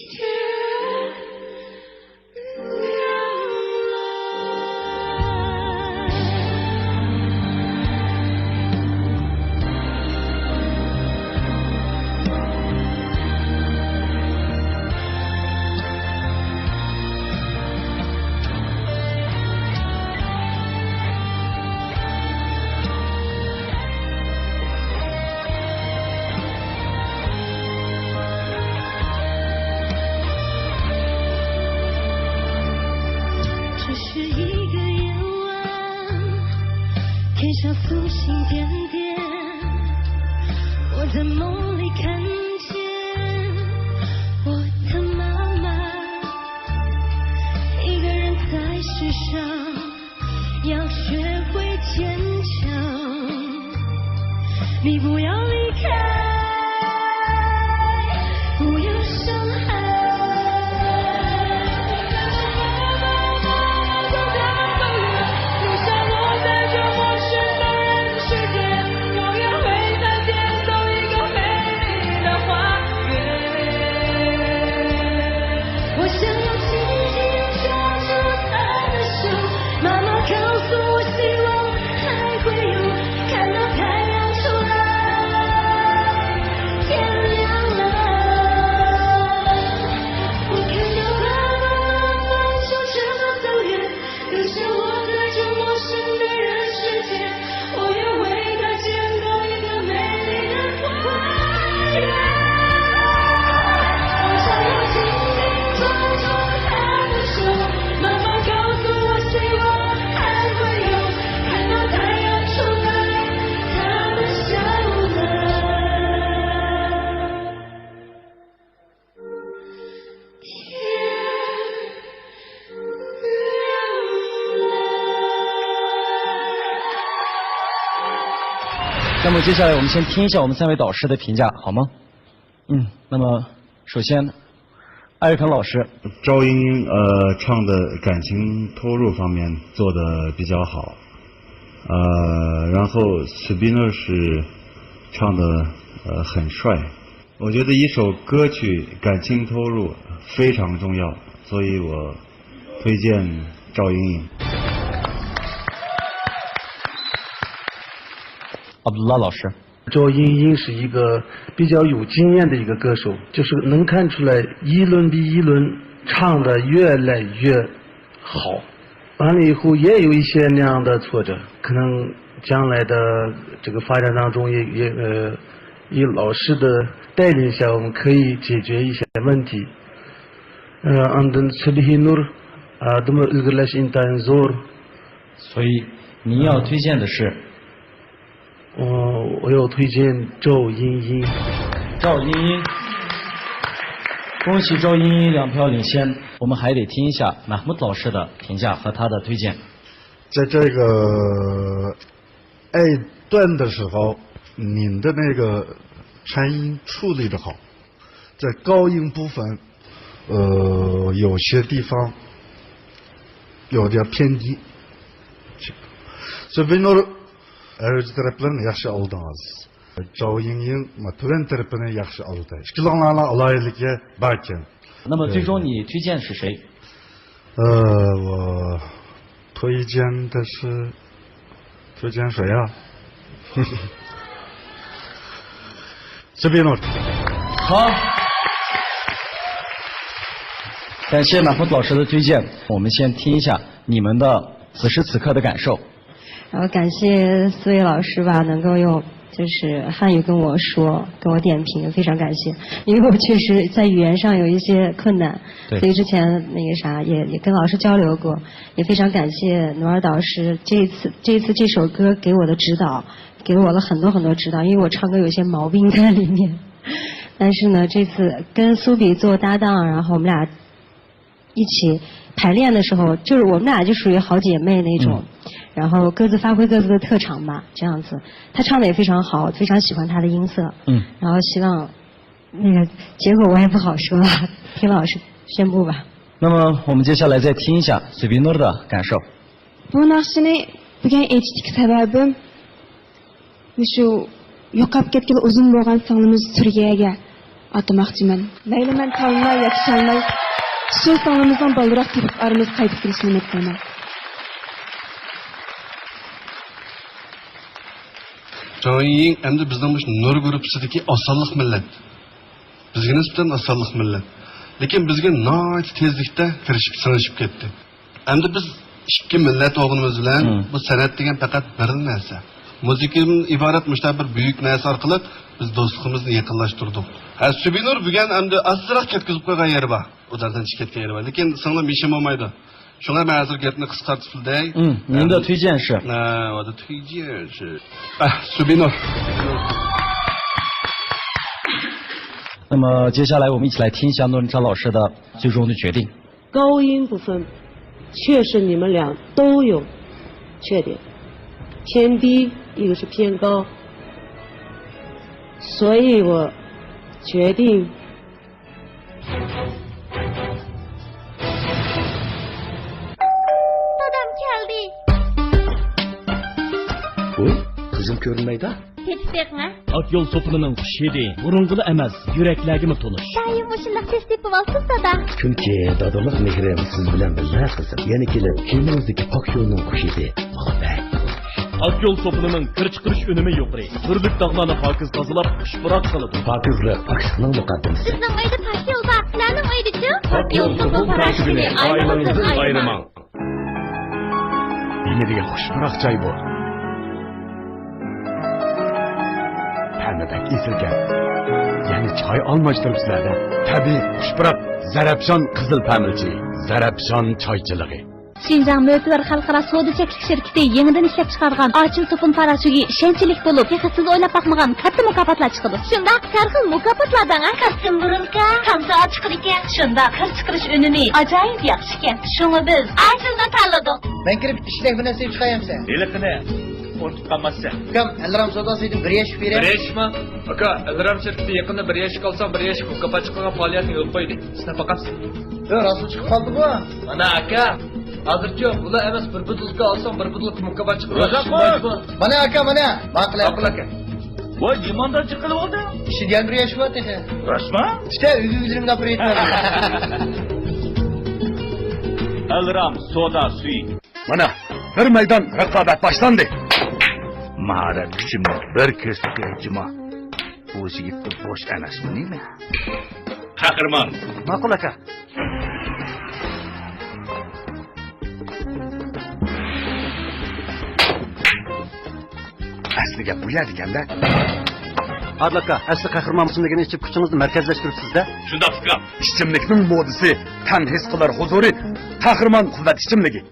这是一个夜晚，天上繁星点点，我在梦里看见我的妈妈，一个人在世上 要学会坚强。你不要离开，不要伤害。我想要紧紧抓住她的手，妈妈告诉我，希望还会有，看到太阳出来，天亮了。我看到爸爸妈妈就这么走远，留下我在这陌生的人世间。 我要为她建造一个美丽的花园。我想要紧紧抓住她的手，妈妈告诉我，希望还会有，看到太阳出来，他们笑了。天 那么接下来我们先听一下我们三位导师的评价，好吗？嗯，那么首先，艾瑞肯老师。赵莺莺，呃，唱的感情投入方面做得比较好，呃，然后 Sibino 是唱的，呃，很帅。我觉得一首歌曲感情投入非常重要，所以我 推荐赵莺莺。阿卜杜拉老师。赵莺莺是一个比较有经验的一个歌手，就是能看出来一轮比一轮唱得越来越好。完了以后也有一些那样的挫折，可能将来的这个发展当中也，也，呃，以老师的带领下，我们可以解决一些问题。 ئاندىن سۈبھىنۇر، ئادىمى ئىلگىرىلەش ئىنتايىن زور. 所以您要推荐的是？我要推荐赵莺莺。赵莺莺，恭喜赵莺莺两票领先。我们还得听一下马木老师的评价和他的推荐。在这个爱段的时候，您的那个颤音处理得好，在高音部分，呃，有些地方有点偏低， سۈبىنۇر ئەۋج تەرەپلىرىنى ياخشى ئالدىڭىز. جاۋ يىڭيىڭ تۆۋەن تەرىپىنى ياخشى ئالدى. ئىككىلىڭلارنىڭ ئالاھىدىلىكى باركەن. 那么最终你推荐是谁？ 呃，我推荐的是，推荐谁啊？这边我 好，感谢马虎老师的推荐，我们先听一下你们的此时此刻的感受。 然后感谢四位老师吧，能够用就是汉语跟我说，跟我点评，非常感谢。因为我确实在语言上有一些困难，对。所以之前那个啥也，也跟老师交流过，也非常感谢努尔导师这一次，这一次这首歌给我的指导，给了我了很多很多指导，因为我唱歌有一些毛病在里面。但是呢，这次跟苏比做搭档，然后我们俩一起排练的时候，就是我们俩就属于好姐妹那种，嗯。然后各自发挥各自的特长吧，这样子。她唱得也非常好，非常喜欢她的音色。嗯。然后希望那个结果我也不好说了，听老师宣布吧。 那么我们接下来再听一下 سۈبىنۇر 的感受。 بۇ ناخشىنى بۈگۈن ئېيتىشتىكى سەۋەبىم، مۇشۇ يوقاپ كەتكىلى ئۇزۇن بولغان سىڭلىمىز سۈرگەگە ئاتىماقچىمەن. مەيلى مەن تاپالماي ياكى چالماي، شۇ سىڭلىمىزنىڭ بالدۇرراق تېپىپ ئارىمىزغا قايتىپ كېلىشىنى ئۈمىد قىلىمەن. جاۋ يىڭيىڭ ئەمدى بىزنىڭ مۇشۇ نۇر گۇرۇپپىسىدىكى ئاز سانلىق مىللەت. بىزگە نىسبەتەن ئاز سانلىق مىللەت. لېكىن بىزگە ناھايىتى تېزلىكتە كىرىشىپ، سىڭىشىپ كەتتى. ئەمدى بىز ئىككى مىللەت بولغىنىمىز بىلەن، مم. بۇ سەنئەت دېگەن پەقەت بىر نەرسە. مۇزىكىدىن ئىبارەت مۇشۇنداق بىر بۈيۈك نەرسە ئارقىلىق بىز دوستلۇقىمىزنى يېقىنلاشتۇردۇق. ھە، سۈبىنۇر بۈگۈن ئەمدى ئازراق كەتكۈزۈپ قويغان يېرى بار. ئۇ دەردىن چىقىپ كەتكەن يېرى بار. لېكىن سىڭلىم ھېچنېمە بولمايدۇ. شۇڭا مەن ھازىر گەپنى قىسقارتىپ سۆزلەي. 嗯，您的推荐是？ ھە، 我的推荐是، ئە، سۈبىنۇر. 那么接下来我们一起来听一下诺顿章老师的最终的决定。 高音部分，确实你们俩都有缺点，偏低，一个是偏高，所以我决定 دادام كەلدى. ۋوي، قىزىم كۆرۈنمەيدۇ. تېپىپ بېقىڭە. ئاكيول سوپۇنىنىڭ خۇش ھىدى بۇرۇنغىلا ئەمەس، يۈرەكلەرگىمۇ تونۇش. دائىم مۇشۇنداق تېز تېپىۋالسىز، دادا. چۈنكى دادىلىق مېھرىم سىز بىلەن بىللە، قىزىم. يەنە كېلىپ كىيىمىڭىزدىكى پاك يولنىڭ خۇش ھىدى ماڭا بەك ياقتى. ئاكيول سوپۇنىنىڭ كىر چىقىرىش ئۈنۈمى يۇقىرى، تۈرلۈك داغلارنى پاكىز تازىلاپ، خۇش پۇراق قىلىدۇ. پاكىزلىق پاكلىقنىڭ مۇقەددىمىسى. بىزنىڭ ئۆيدە پاك يول بار، سىلەرنىڭ ئۆيدىچۇ؟ پاك يول سوپۇن پاراشوكىنى ئائىلىڭىزدىن ئايرىماڭ. نېمە دېگەن خۇش پۇراق جاي بۇ. پەمى بەك ئېسىلكەن. يەنە چاي ئالماشتۇرۇپسىلەر-دە. تەبىئىي خۇش پۇراق زەرەپشان قىزىل پەمىلچى، زەرەپشان چايچىلىقى. شىنجاڭ مۆتىۋەر خەلقئارا سودا چەكلىك شىركىتى يېڭىدىن ئىشلەپ چىقارغان ئاچىل سوپۇن پاراشوكى ئىشەنچلىك بولۇپ، تېخى سىز ئويلاپ باقمىغان كاتتا مۇكاپاتلار چىقىدۇ. شۇنداق، ھەر خىل مۇكاپاتلار دەڭە. قاسىم بۇرۇلكا، تامسا ئاچچىقىدىكەن. شۇنداق، كىر چىقىرىش ئۈنۈمى ئاجايىپ ياخشىكەن. شۇڭا بىز ئاچىلنى تاللىدۇق. مەن كىرىپ ئىچىدەك بىر نەرسە ئېلىپ چىقاي ئەمسە. ھېلىقىنى ئۇنتۇپ قالماسسەن. ئۇكام، ئەلرام سودا سېتىپ بىر يەشىك بېرەي. بىر يەشىكمۇ؟ ئاكا، ئەلرام شىركىتى يېقىندا بىر يەشىك ئالساڭ، بىر يەشىك مۇكاپات چىقىدىغان پائالىيەتنى يولغا قويدى. سىناپ باقامسەن؟ يو، راستمۇ چىقىپ قالدى بۇ؟ مانا ئاكا، ھازىرچۇ بۇلا ئەمەس، بىر بوتۇلكا ئالساڭ، بىر بوتۇلكا مۇكاپات چىقىدۇ. مانا ئاكا، مانا، ماقۇل. ماقۇل ئاكا. ۋاي، نېمانداق جىق قىلىۋالدى؟ ئىچىدە يەنە بىر يەشىك بار تېخى. راستمۇ؟ ئىشتە، ئۆيگە ئۆزۈم ئاپىرىپ يېتىمەن. ئەلرام سودا سۈيى. مانا، بىر مەيدان رىقابەت باشلاندى. ماھارەت كۈچۈمنى بىر كۆرسىتىپ بېرەي جۇما. بۇ يىگىت بوش ئەمەسمۇ نېمە؟ قەھرىمان. ماقۇل ئاكا. ئەسلى گەپ بۇ يەردىكەن-دە. ئادىل ئاكا، ئەسلى قەھرىمان ئىچىملىكىنى ئىچىپ كۈچىڭىزنى مەركەزلەشتۈرۈپسىز-دە. شۇنداق ئۇكام. ئىچىملىكنىڭ مودىسى، تەن ھېس قىلار ھۇزۇرى، قەھرىمان قۇۋۋەت ئىچىملىكى.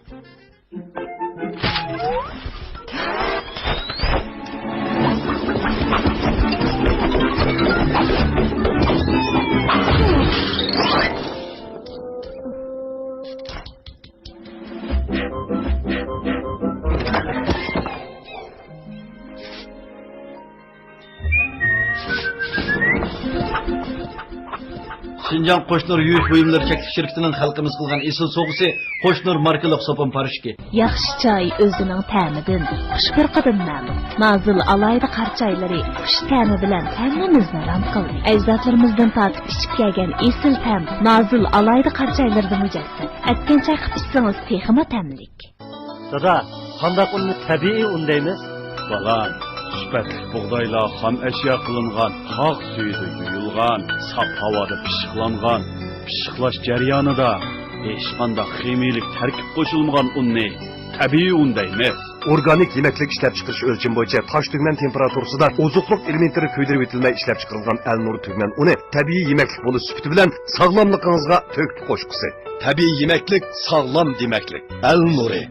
شىنجاڭ قوشنۇر يۇيۇش بۇيۇملىرى چەكلىك شىركىتىنىڭ خەلقىمىزگە قىلغان ئېسىل سوۋغىسى قوشنۇر ماركىلىق سوپۇن پاراشوكى. ياخشى چاي ئۆزىنىڭ تەمىدىن، خۇش پۇرىقىدىن مەلۇم. نازىل ئالاھىدە قارا چايلىرى خۇش تەمى بىلەن ھەممىمىزنى رام قىلدى. ئەجدادلىرىمىزدىن تارتىپ ئىچىپ كەلگەن ئېسىل تەم نازىل ئالاھىدە قارا چايلىرىدا مۇجەسسەم. ئەتكەن چاي قىلىپ ئىچسىڭىز تېخىمۇ تەملىك. دادا، قانداق ئۇننى تەبىئىي ئۇن دەيمىز؟ بالام، سۈپەتلىك بۇغدايلار خام ئەشيا قىلىنغان، تاغ سۈيىدە يۇيۇلغان، ساپ ھاۋادا پىششىقلانغان، پىششىقلاش جەريانىدا ھېچقانداق خىمىيىلىك تەركىب قوشۇلمىغان ئۇننى تەبىئىي ئۇن دەيمىز. ئورگانىك يېمەكلىك ئىشلەپچىقىرىش ئۆلچىمى بويىچە تاش تۈگمەن تېمپېراتۇرىسىدا ئوزۇقلۇق ئېلېمېنتلىرى كۆيدۈرۈۋېتىلمەي ئىشلەپچىقىرىلغان ئەلنۇر تۈگمەن ئۇنى تەبىئىي يېمەكلىك بولۇش سۈپىتى بىلەن ساغلاملىقىڭىزغا تۆھپە قوشقۇسى. تەبىئىي يېمەكلىك، ساغلام دېمەكلىك. ئەلنۇرى.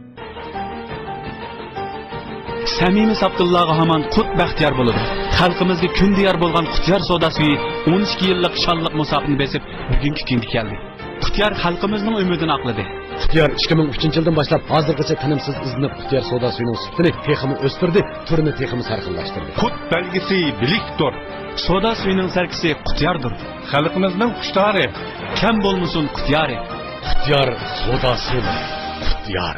سەمىمىي ساپتىللارغا ھامان قۇت بەختىيار بولىدۇ. خەلقىمىزگە كۈندە يار بولغان قۇتيار سودا سۈيى ئون ئىككى يىللىق شانلىق مۇساپىنى بېسىپ، بۈگۈنكى كۈنگە كەلدى. قۇتيار خەلقىمىزنىڭ ئۈمىدىنى ئاقلىدى. قۇتيار ئىككى مىڭ ئۈچىنچى يىلدىن باشلاپ ھازىرغىچە تىنىمسىز ئىزدىنىپ، قۇتيار سودا سۈيىنىڭ سۈپىتىنى تېخىمۇ ئۆستۈردى، تۈرىنى تېخىمۇ سەرخىللاشتۇردى. قۇت بەلگىسى بىلىكتۇر. سودا سۈيىنىڭ سەركىسى قۇتياردۇر. خەلقىمىزنىڭ قۇشتارى. كەم بولمىسۇن قۇتيارى. قۇتيار سودا سۈيى. قۇتيار.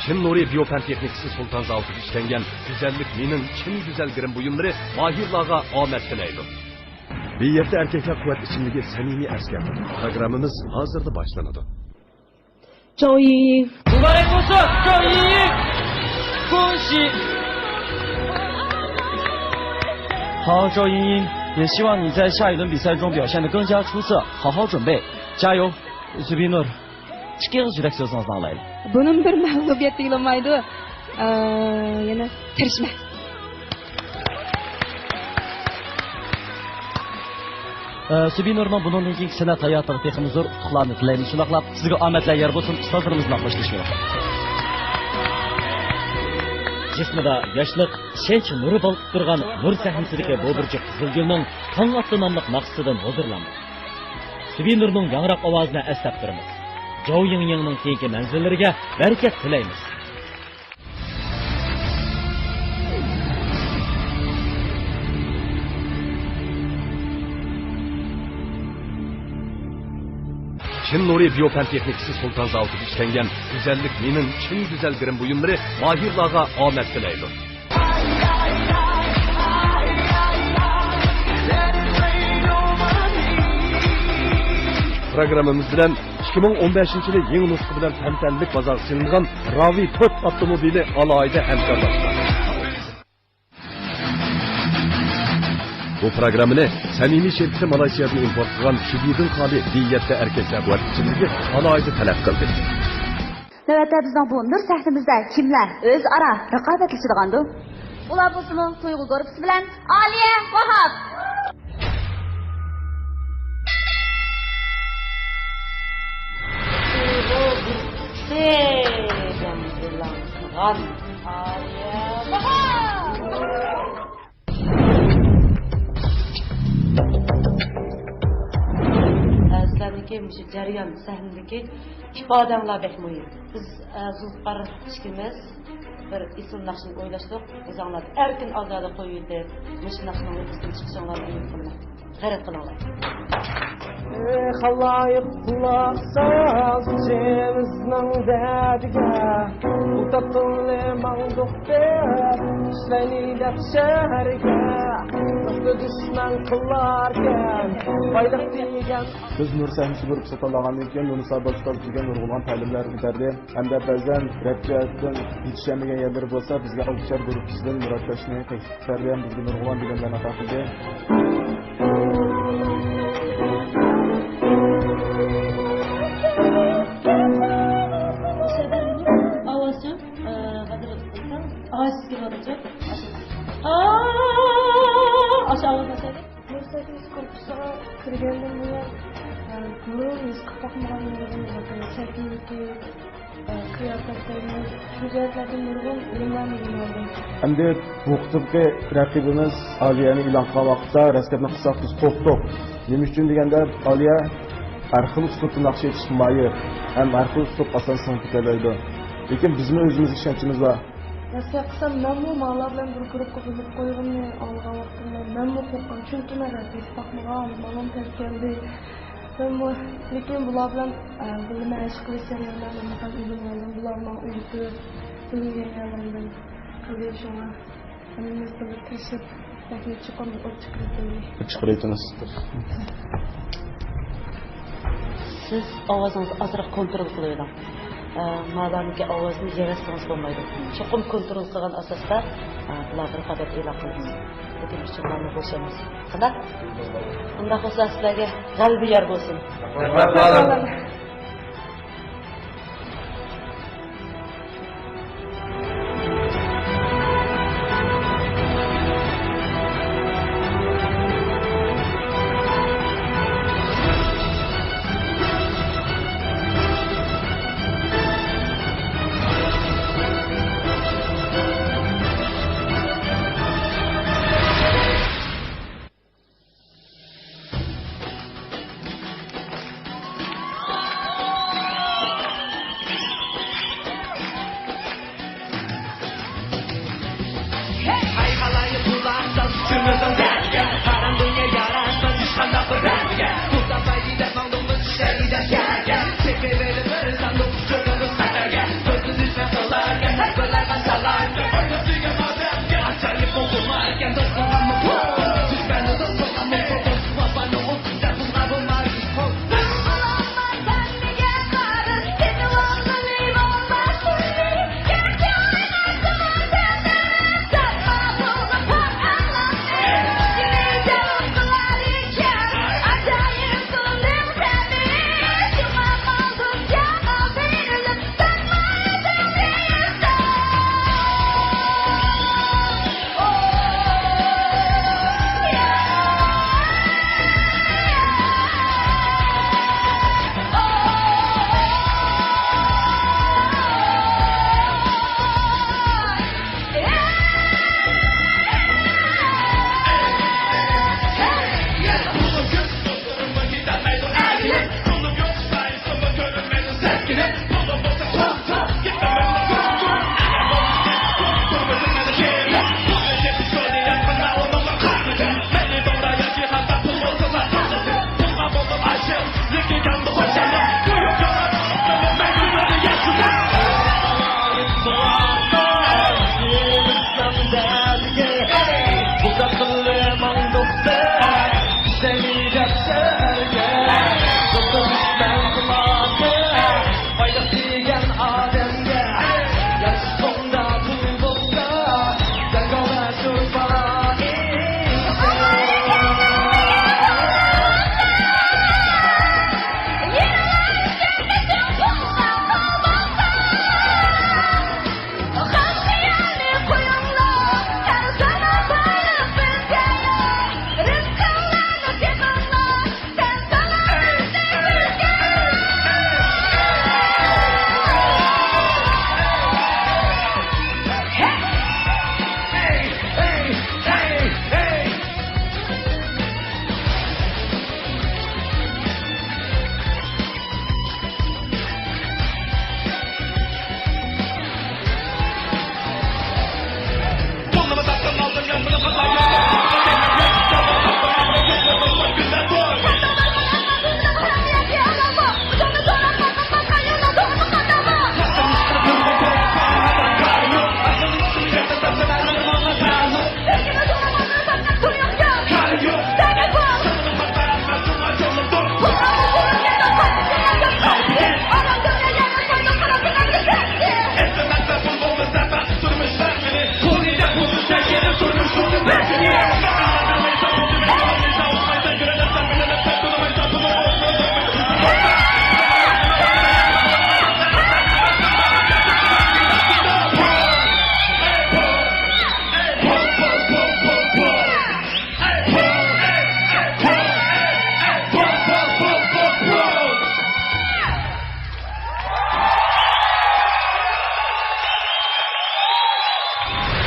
چىن نۇرى بىيو پەن تېخنىكىسى سۇلتان زاۋۇتىدا ئىشلەنگەن گۈزەللىك مېنىڭ چىن گۈزەل گىرىم بۇيۇملىرى ماھىرلارغا ئومەك تىلەيدۇ. بى يەتتە ئەركەكلەر قۇۋۋەت ئىچىملىكى سەمىمىي ئەسكەرتىدۇ. پروگراممىمىز ھازىرلا باشلىنىدۇ. 赵莺莺。 مۇبارەك بولسۇن، 赵莺莺! 恭喜! 好，赵莺莺，也希望你在下一轮比赛中表现得更加出色，好好准备，加油！ سۈبىنۇر، ئىككىڭىز يۈرەك سۆزىڭىزنى ئاڭلايلى. بۇنىمۇ بىر مەغلۇبىيەت دېگىلى بولمايدۇ. ئە، يەنە تىرىشىمەن. ئە، سۈبىنۇرنىڭ بۇنىڭدىن كېيىنكى سەنئەت ھاياتىغا تېخىمۇ زور ئۇتۇقلارنى تىلەيمىز. شۇنداقلا سىزگە ئامەتلەر يار بولسۇن، ئۇستازلىرىمىز بىلەن خوشلىشىۋېلىڭ. جىسمىدا ياشلىق، ئىشەنچ نۇرى بالقىپ تۇرغان نۇر سەھنىسىدىكى بۇ بۇرجۇق قىزىل گۈلنىڭ تاڭ ئاتتى ناملىق ناخشىسىدىن ھۇزۇرلانغان. سۈبىنۇرنىڭ ياڭراق ئاۋازىنى ئەسلەپ تۇرىمىز. جاۋ يىڭيىڭنىڭ كېيىنكى مەنزىللىرىگە بەرىكەت تىلەيمىز. چىن نۇرى بىيو پەن تېخنىكىسى سۇلتان زاۋۇتىدا ئىشلەنگەن گۈزەللىك مېنىڭ چىن گۈزەل گىرىم بۇيۇملىرى ماھىرلارغا ئامەت تىلەيدۇ. پروگراممىمىز بىلەن ئىككى مىڭ ئون بەشىنچى يىلى يېڭى نۇسخا بىلەن تەنتەنىلىك بازارغا سېلىنغان راۋى تۆت ئاپتوموبىلى ئالاھىدە ھەمكارلاشقان. بۇ پروگراممىنى سەمىمىي شىركىتى مالايسىيادىن ئىمپورت قىلغان شۈگىدىن خالىي بى يەتتە ئەركەكلەر قۇۋۋەت ئىچىملىكى ئالاھىدە تەلەپ قىلدى. نۆۋەتتە بىزنىڭ بۇ نۇر سەھنىمىزدە كىملەر ئۆزئارا رىقابەتلىشىدىغاندۇ؟ ئۇلار بولسىمۇ تۇيغۇ گۇرۇپپىسى بىلەن ئالىيە ۋاھاپ. تۇيغۇ گۇرۇپپىسى بىلەن ئېلان قىلغان ئالىيە ۋاھاپ. ئە، سىلەرنىڭكى مۇشۇ جەريان سەھنىدىكى ئىپادەڭلار بەك مۇھىم. بىز، ئە، زۇلپىقار ئىككىمىز بىر ئېسىل ناخشىنى ئويلاشتۇق. ئۆزۈڭلار ئەركىن ئازادە قويۇۋېتىپ، مۇشۇ ناخشىنىڭ نوتىسىدىن چىقىشىڭلارنى ئۈمىد قىلىمەن. غەيرەت قىلىڭلار. ئەي خالايىق، قۇلاق سال جېنىزنىڭ دەردىگە. پۇل تاپقىلى ماڭدۇق دەپ، ئىشلەيلى دەپ شەھەرگە. دوستى دۈشمەن قىلاركەن، بايلىق دېگەن. بىز نۇر سەھنىسى گۇرۇپپىسى تاللانغاندىن كېيىن، يۇنۇس ئاباس ئۇستاز بىزگە نۇرغۇنلىغان تەلىپلەرنى كۆتەردى. ھەمدە بەزەن رەپ جەھەتتىن يېتىشەلمىگەن يەرلىرى بولسا، بىزگە ئالتىشار گۇرۇپپىسىدىن مۇرات تاشنى تەكلىپ كۆتەردى ھەم بىزگە نۇرغۇنلىغان بىلىملەرنى ئاتا قىلدى. ئاۋازچۇ، ئە، غەزەل ئوتۇپ قويساڭ، ئاۋاز سىزگە بولىدۇچۇ؟ ئا، ئاشۇ ئاۋازنى ئاشايلى. نۇر سەھنىسى گۇرۇپپىسىغا كىرگەندىن بۇيان، ئە، بۇرۇن ھېس قىلىپ باقمىغان نۇرغۇن سەھنىدىكى قىياپەتلىرىمىز، شۇ جەھەتلەردىن نۇرغۇن بىلىملەرنى ئىگىلىۋالدىم. ئەمدى بۇ قېتىمقى رەقىبىمىز ئالىيەنى ئېلان قىلغان ۋاقىتتا دەسلەپتە قىزىقساق بىز قورقتۇق. نېمە ئۈچۈن دېگەندە، ئالىيە ھەر خىل ئۇسلۇبتا ناخشا ئېيتىشقا ماھىر ھەم ھەر خىل ئۇسلۇب ئاسان سىڭىپ كېتەلەيدۇ. لېكىن بىزمۇ ئۆزىمىزگە ئىشەنچىمىز بار. دەسلەپ قىلسام مەنمۇ مالار بىلەن بىر گۇرۇپپا بولۇپ قويغىنىنى ئاڭلىغان ۋاقتىمدا مەنمۇ قورققان، چۈنكى مەن رەپ ئېيتىپ باقمىغان، ماڭىمۇ تەس كەلدى. مەنمۇ، لېكىن بۇلار بىلەن، ئە، بىللە مەشىق قىلىش جەريانىدا مەن بىر ئۆگىنىۋالدىم. بۇلار ماڭا ئۆگىتىپ، بىلمىگەن يەرلىرىمدىن قىلدى. شۇڭا ھەممىمىز بىللە تىرىشىپ، سەھنىگە چوقۇم ئوت چىقىرىپ بىللە. ئوت چىقىرىۋېتىمىز. سىز ئاۋازىڭىزنى ئازراق كونترول قىلىۋېلىڭ. ئە، مالارنىڭكى ئاۋازىنى يەۋەتسىڭىز بولمايدۇ. چوقۇم كونترول قىلغان ئاساستا، ئە، بۇلارغا رىقابەت ئېلان قىلىمىز. لېكىن ئۇچۇرلارنى بوشايمىز. قانداق؟ ئۇنداق بولسا سىلەرگە غەلىبە يار بولسۇن. رەھمەت. ھەي خالايىق، قۇلاق سال، كۆڭۈلدىن دەرگە. ھارام دۇنيا ياراشماس ھېچقانداق بىر دەردىگە. پۇل تاپايلى دەپ ماڭدىڭمۇ شەيدە شەھەرگە. چېكىۋېلىپ بىر ساندۇق چۆكىدۇ خەتەرگە. كۆزدىن چۈشمە قىلاركەن، تەدبىرلەرگە سالاركەن. ئويلاپ سۆيگەن ئادەمگە ئاجايىپ بولدۇڭلار ئىكەن، دوستۇڭغا مۇھتاج. دۈشمەننى دوست قىلغان مۇھتاج، ۋاپانى ئۇنتۇپ، دەپ بۇلغا بولماي.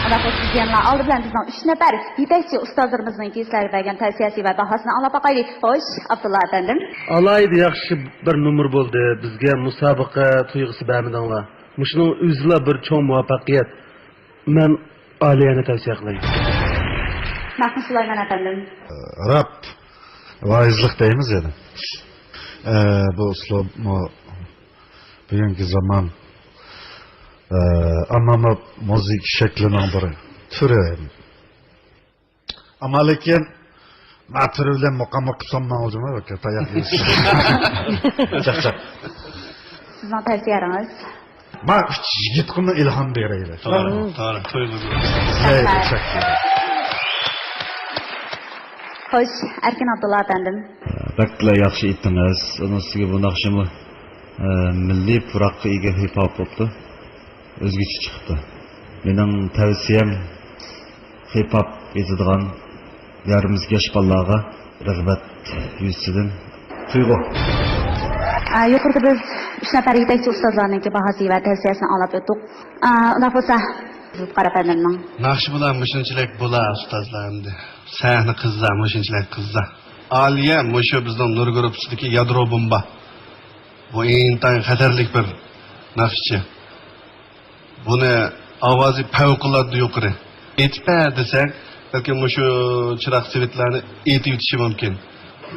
ئانداق بولسا، ئىزدىگەنلەر، ئالدى بىلەن بىزنىڭ ئۈچ نەپەر يېتەكچى ئۇستازلىرىمىزنىڭكى سىلەرگە بەرگەن تەۋسىيەسى ۋە باھاسىنى ئاڭلاپ باقايلى. خوش، ئابدۇللا ئەپەندىم. ئالاھىدە ياخشى بىر نومۇر بولدى. بىزگە مۇسابىقە تۇيغۇسى بەرمىدىڭلار. مۇشۇنىڭ ئۆزىلا بىر چوڭ مۇۋەپپەقىيەت. مەن ئالىيەنى تەۋسىيە قىلاي. مەخمۇت سۇلايمان ئەپەندىم. راپ، ۋائىزلىق دەيمىز يەنە. ئە، بۇ ئۇسلۇبمۇ بۈگۈنكى زامان، ئە، ئامما مۇزىكا شەكلىنىڭ بىر تۈرى. ئەمما لېكىن، ما تۈرى بىلەن مۇقاملىق قىلسام ماڭىدىمۇ، تاياق يېيىش. چاقچاق. سىزنىڭ تەۋسىيەلىرىڭىز؟ ما ئۈچ يىگىتقىمۇ ئىلھام بېرەيلى. توغرا، توغرا، تويغۇ. زەيلى، چاقچاق. خوش، ئەركىن ئابدۇللا ئەپەندىم. بەكلا ياخشى ئېيتتىڭىز. ئۇنىڭ ئۈستىگە بۇ ناخشىمۇ، ئە، مىللىي پۇراققا ئىگە ھىپ ھاپ بوپتۇ. ئۆزگىچە چىقىپتۇ. مېنىڭ تەۋسىيەم، ھىپ ھاپ ئېيتىدىغان يارىمىز ياش بالىلارغا رىغبەت يۈزىسىدىن تۇيغۇ. ئە، يۇقىرىدا بىز ئۈچ نەپەر يېتەكچى ئۇستازلارنىڭكى باھاسى ۋە تەۋسىيەسىنى ئاڭلاپ ئۆتتۇق. ئە، ئۇنداق بولسا، زۇلپىقار ئەپەندىمنىڭ. ناخشا بۇلار مۇشۇنچىلىك بۇلار، ئۇستازلار ئەمدى. سەھنە قىززا، مۇشۇنچىلىك قىززا. ئالىيە مۇشۇ بىزنىڭ نۇر گۇرۇپپىسىدىكى يادرو بومبا. بۇ ئىنتايىن خەتەرلىك بىر ناخشىچى. بۇنى ئاۋازى پەۋقۇلئاددە يۇقىرى. ئېيتىپ بەر دېسەك، بەلكى مۇشۇ چىراغ سېۋىتلارنى ئېيتىۋېتىشى مۇمكىن.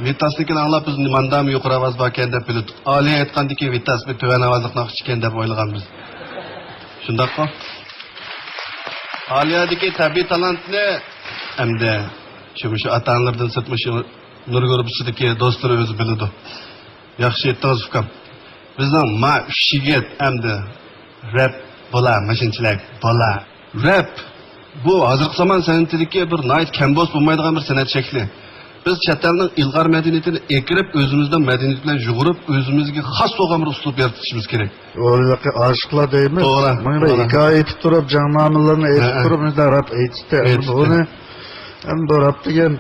ۋىتاسنىڭكىنى ئاڭلاپ، بىز ماندامۇ يۇقىرى ئاۋاز باركەن دەپ بىلدۇق. ئالىيە ئېيتقاندىكىن ۋىتاس بىر تۆۋەن ئاۋازلىق ناخشىچىكەن دەپ ئويلىغانبىز. شۇنداققۇ؟ ئالىيەدىكى تەبىئىي تالانتنى ئەمدى شۇ، مۇشۇ ئاتا-ئانىلىرىدىن سىرت مۇشۇ نۇر گۇرۇپپىسىدىكى دوستلىرى ئۆزى بىلىدۇ. ياخشى ئېيتتىڭىز، ئۇكام. بىزنىڭ ما ئۈچ يىگىت ئەمدى رەپ بولا، ماشىنىچىلەك بولا. رەپ بۇ ھازىرقى زامان سەنئىتىدىكى بىر ناھايىتى كەم بولسا بولمايدىغان بىر سەنئەت شەكلى. بىز چەت ئەلنىڭ ئىلغار مەدەنىيىتىنى ئەكىرىپ، ئۆزىمىزنىڭ مەدەنىيىتى بىلەن يۇغۇرۇپ، ئۆزىمىزگە خاس بولغان بىر ئۇسلۇب يارىتىشىمىز كېرەك. ئۇ ھېلىقى ئاشىقلار دەيمىز. توغرا، مانا بىر توغرا. ھېكايە ئېيتىپ تۇرۇپ، جاڭ نامىلىرىنى ئھە، ئېيتىپ ھە. تۇرۇپ، مۇنداق رەپ ئېيتىشتى. ئېيتىشتى. ئۇنى ئەمدى رەپ دېگەن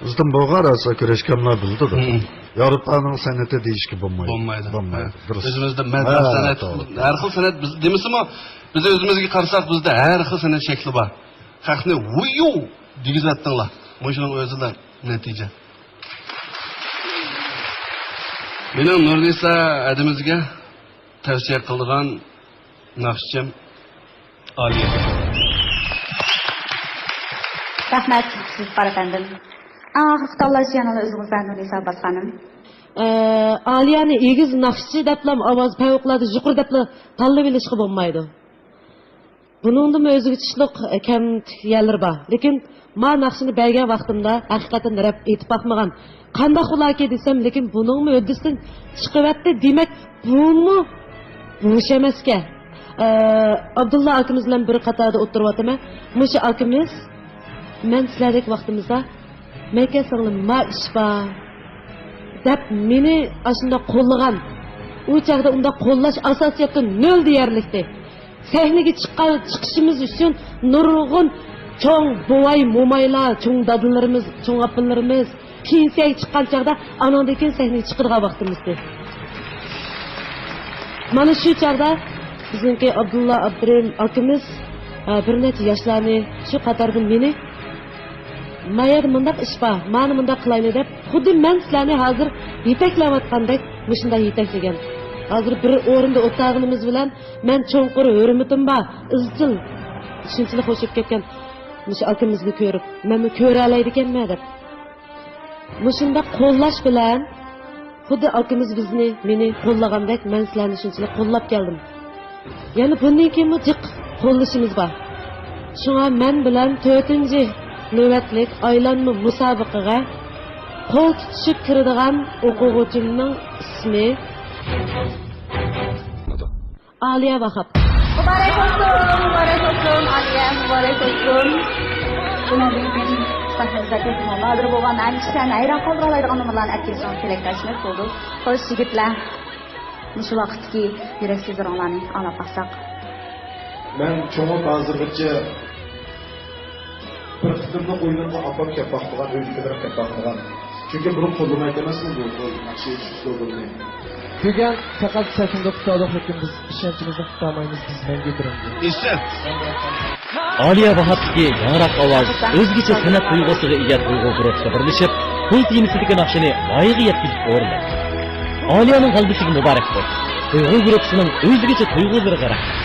بىزدىن بولغان راسا كۈرەشكەنلەر بىلىدۇ. ھە. ياۋروپانىڭ سەنئىتى دېيىشكە بولمايدۇ. بولمايدۇ. بولمايدۇ. ھە. دۇرۇس. ئۆزىمىزدە مەدەنىيەت، ھە، سەنئەت، توغرا. ھەر خىل سەنئەت بىز دېمىسىمۇ، بىز ئۆزىمىزگە قارىساق، بىزدە ھەر خىل سەنئەت شەكلى بار. خەقنى ۋۇيۇ دېگۈزۈۋەتتىڭلار. مۇشۇنىڭ ئۆزىلا نەتىجە. مېنىڭ نۇرنىسا ھەدىمىزگە تەۋسىيە قىلىدىغان ناخشىچىم ئالىيە. رەھمەت، زۇلپىقار ئەپەندىم. ئەڭ ئاخىرقى تاللاش يەنىلا ئۆزىڭىزدە، نۇرنىسا ئابباس خانىم. ئە، ئالىيەنى ئېگىز ناخشىچى دەپلا، ئاۋازى پەۋقۇلئاددە يۇقىرى دەپلا تاللىۋېلىشقا بولمايدۇ. بۇنىڭدىمۇ ئۆزگىچىلىك، ئە، كەمتۈك يەرلىرى بار. لېكىن ما ناخشىنى بەرگەن ۋاقتىمدا ھەقىقەتەن رەپ ئېيتىپ باقمىغان. قانداق بۇلاركى دېسەم، لېكىن بۇنىڭمۇ ھۆددىسىدىن چىقىۋەتتى. دېمەك، بۇمۇ بوش ئەمەسكەن. ئە، ئابدۇللا ئاكىمىز بىلەن بىر قاتاردا ئولتۇرۇۋاتىمەن. مۇشۇ ئاكىمىز، مەن سىلەردەك ۋاقتىمىزدا، مەن كەلسەڭلار ما ئىش بار دەپ مېنى ئاشۇنداق قوللىغان. ئۇ چاغدا ئۇنداق قوللاش ئاساسىيەتتە نۆل دېيەرلىكتى. سەھنىگە چىققان، چىقىشىمىز ئۈچۈن نۇرغۇن چوڭ بوۋاي، مومايلار، چوڭ دادىلىرىمىز، چوڭ ئاپىلىرىمىز پېنسىيەگە چىققان چاغدا، ئانىڭدىن كېيىن سەھنىگە چىقىدىغان ۋاقتىمىزدى. مانا شۇ چاغدا بىزنىڭكى ئابدۇللا ئابدۇرېھىم ئاكىمىز، ئە، بىر نەچچە ياشلارنى، شۇ قاتاردىن مېنى، ما يەردە مۇنداق ئىش بار، مانا مۇنداق قىلايلى دەپ، خۇددى مەن سىلەرنى ھازىر يېتەكلەۋاتقاندەك مۇشۇنداق يېتەكلىگەن. ھازىر بىر ئورۇندا ئولتۇرغىنىمىز بىلەن مەن چوڭقۇر ھۆرمىتىم بار، ئىزچىل، شۇنچىلىك خوش بولۇپ كەتكەن مۇشۇ ئاكىمىزنى كۆرۈپ، مەنمۇ كۆرەلەيدىكەنمەن دەپ. مۇشۇنداق قوللاش بىلەن خۇددى ئاكىمىز بىزنى، مېنى قوللىغاندەك مەن سىلەرنى شۇنچىلىك قوللاپ كەلدىم. يەنە بۇندىن كېيىنمۇ جىق قوللىشىمىز بار. شۇڭا مەن بىلەن تۆتىنچى نۆۋەتلىك ئايلانما مۇسابىقىگە قول تۇتۇشۇپ كىرىدىغان ئوقۇغۇچىمنىڭ ئىسمى ئالىيە ۋاھاپ. مۇبارەك بولسۇن، مۇبارەك بولسۇن، ئالىيە، مۇبارەك بولسۇن. شۇنىڭدىن كېيىن سەھنىمىزدە تېخىمۇ نادىر بولغان، ھەم كىشىلەرنى ھەيران قالدۇرالىيدىغان نومۇرلارنى ئەپ كېلىشىڭىزگە تىلەكداشمىز بولدى. خوش، يىگىتلەر، مۇشۇ ۋاقىتتىكى يۈرەك سۆزلىرىڭلارنى ئاڭلاپ باقساق. مەن چوڭۇپ ھازىرغىچە بىر قېتىملىق ئويۇنغا ئاپام كەپ باقىدىغان، ئۆيدىكىلەر كەپ باقىدىغان. چۈنكى بۇرۇن قوللىمايتتى ئەمەسمۇ بۇ، بۇ ناخشا ئېيتىش ئۇسلۇبىنى. بۈگۈن پەقەت سەھنىدە قۇتادۇق، لېكىن بىز ئىشەنچىمىزنى قۇتارمايمىز، بىز مەڭگۈ بىرىڭدە. ئېسىل! ئالىيە ۋاھاپتىكى ياڭراق ئاۋاز ئۆزگىچە سەنئەت تۇيغۇسىغا ئىگە تۇيغۇ گۇرۇپپىسى بىرلىشىپ، پۇل تېمىسىدىكى ناخشىنى ۋايىغا يەتكۈزۈپ ئورۇنلىدى. ئالىيەنىڭ غەلىبىسىگە مۇبارەك بولسۇن! تۇيغۇ گۇرۇپپىسىنىڭ ئۆزگىچە تۇيغۇلىرىغا رەھمەت!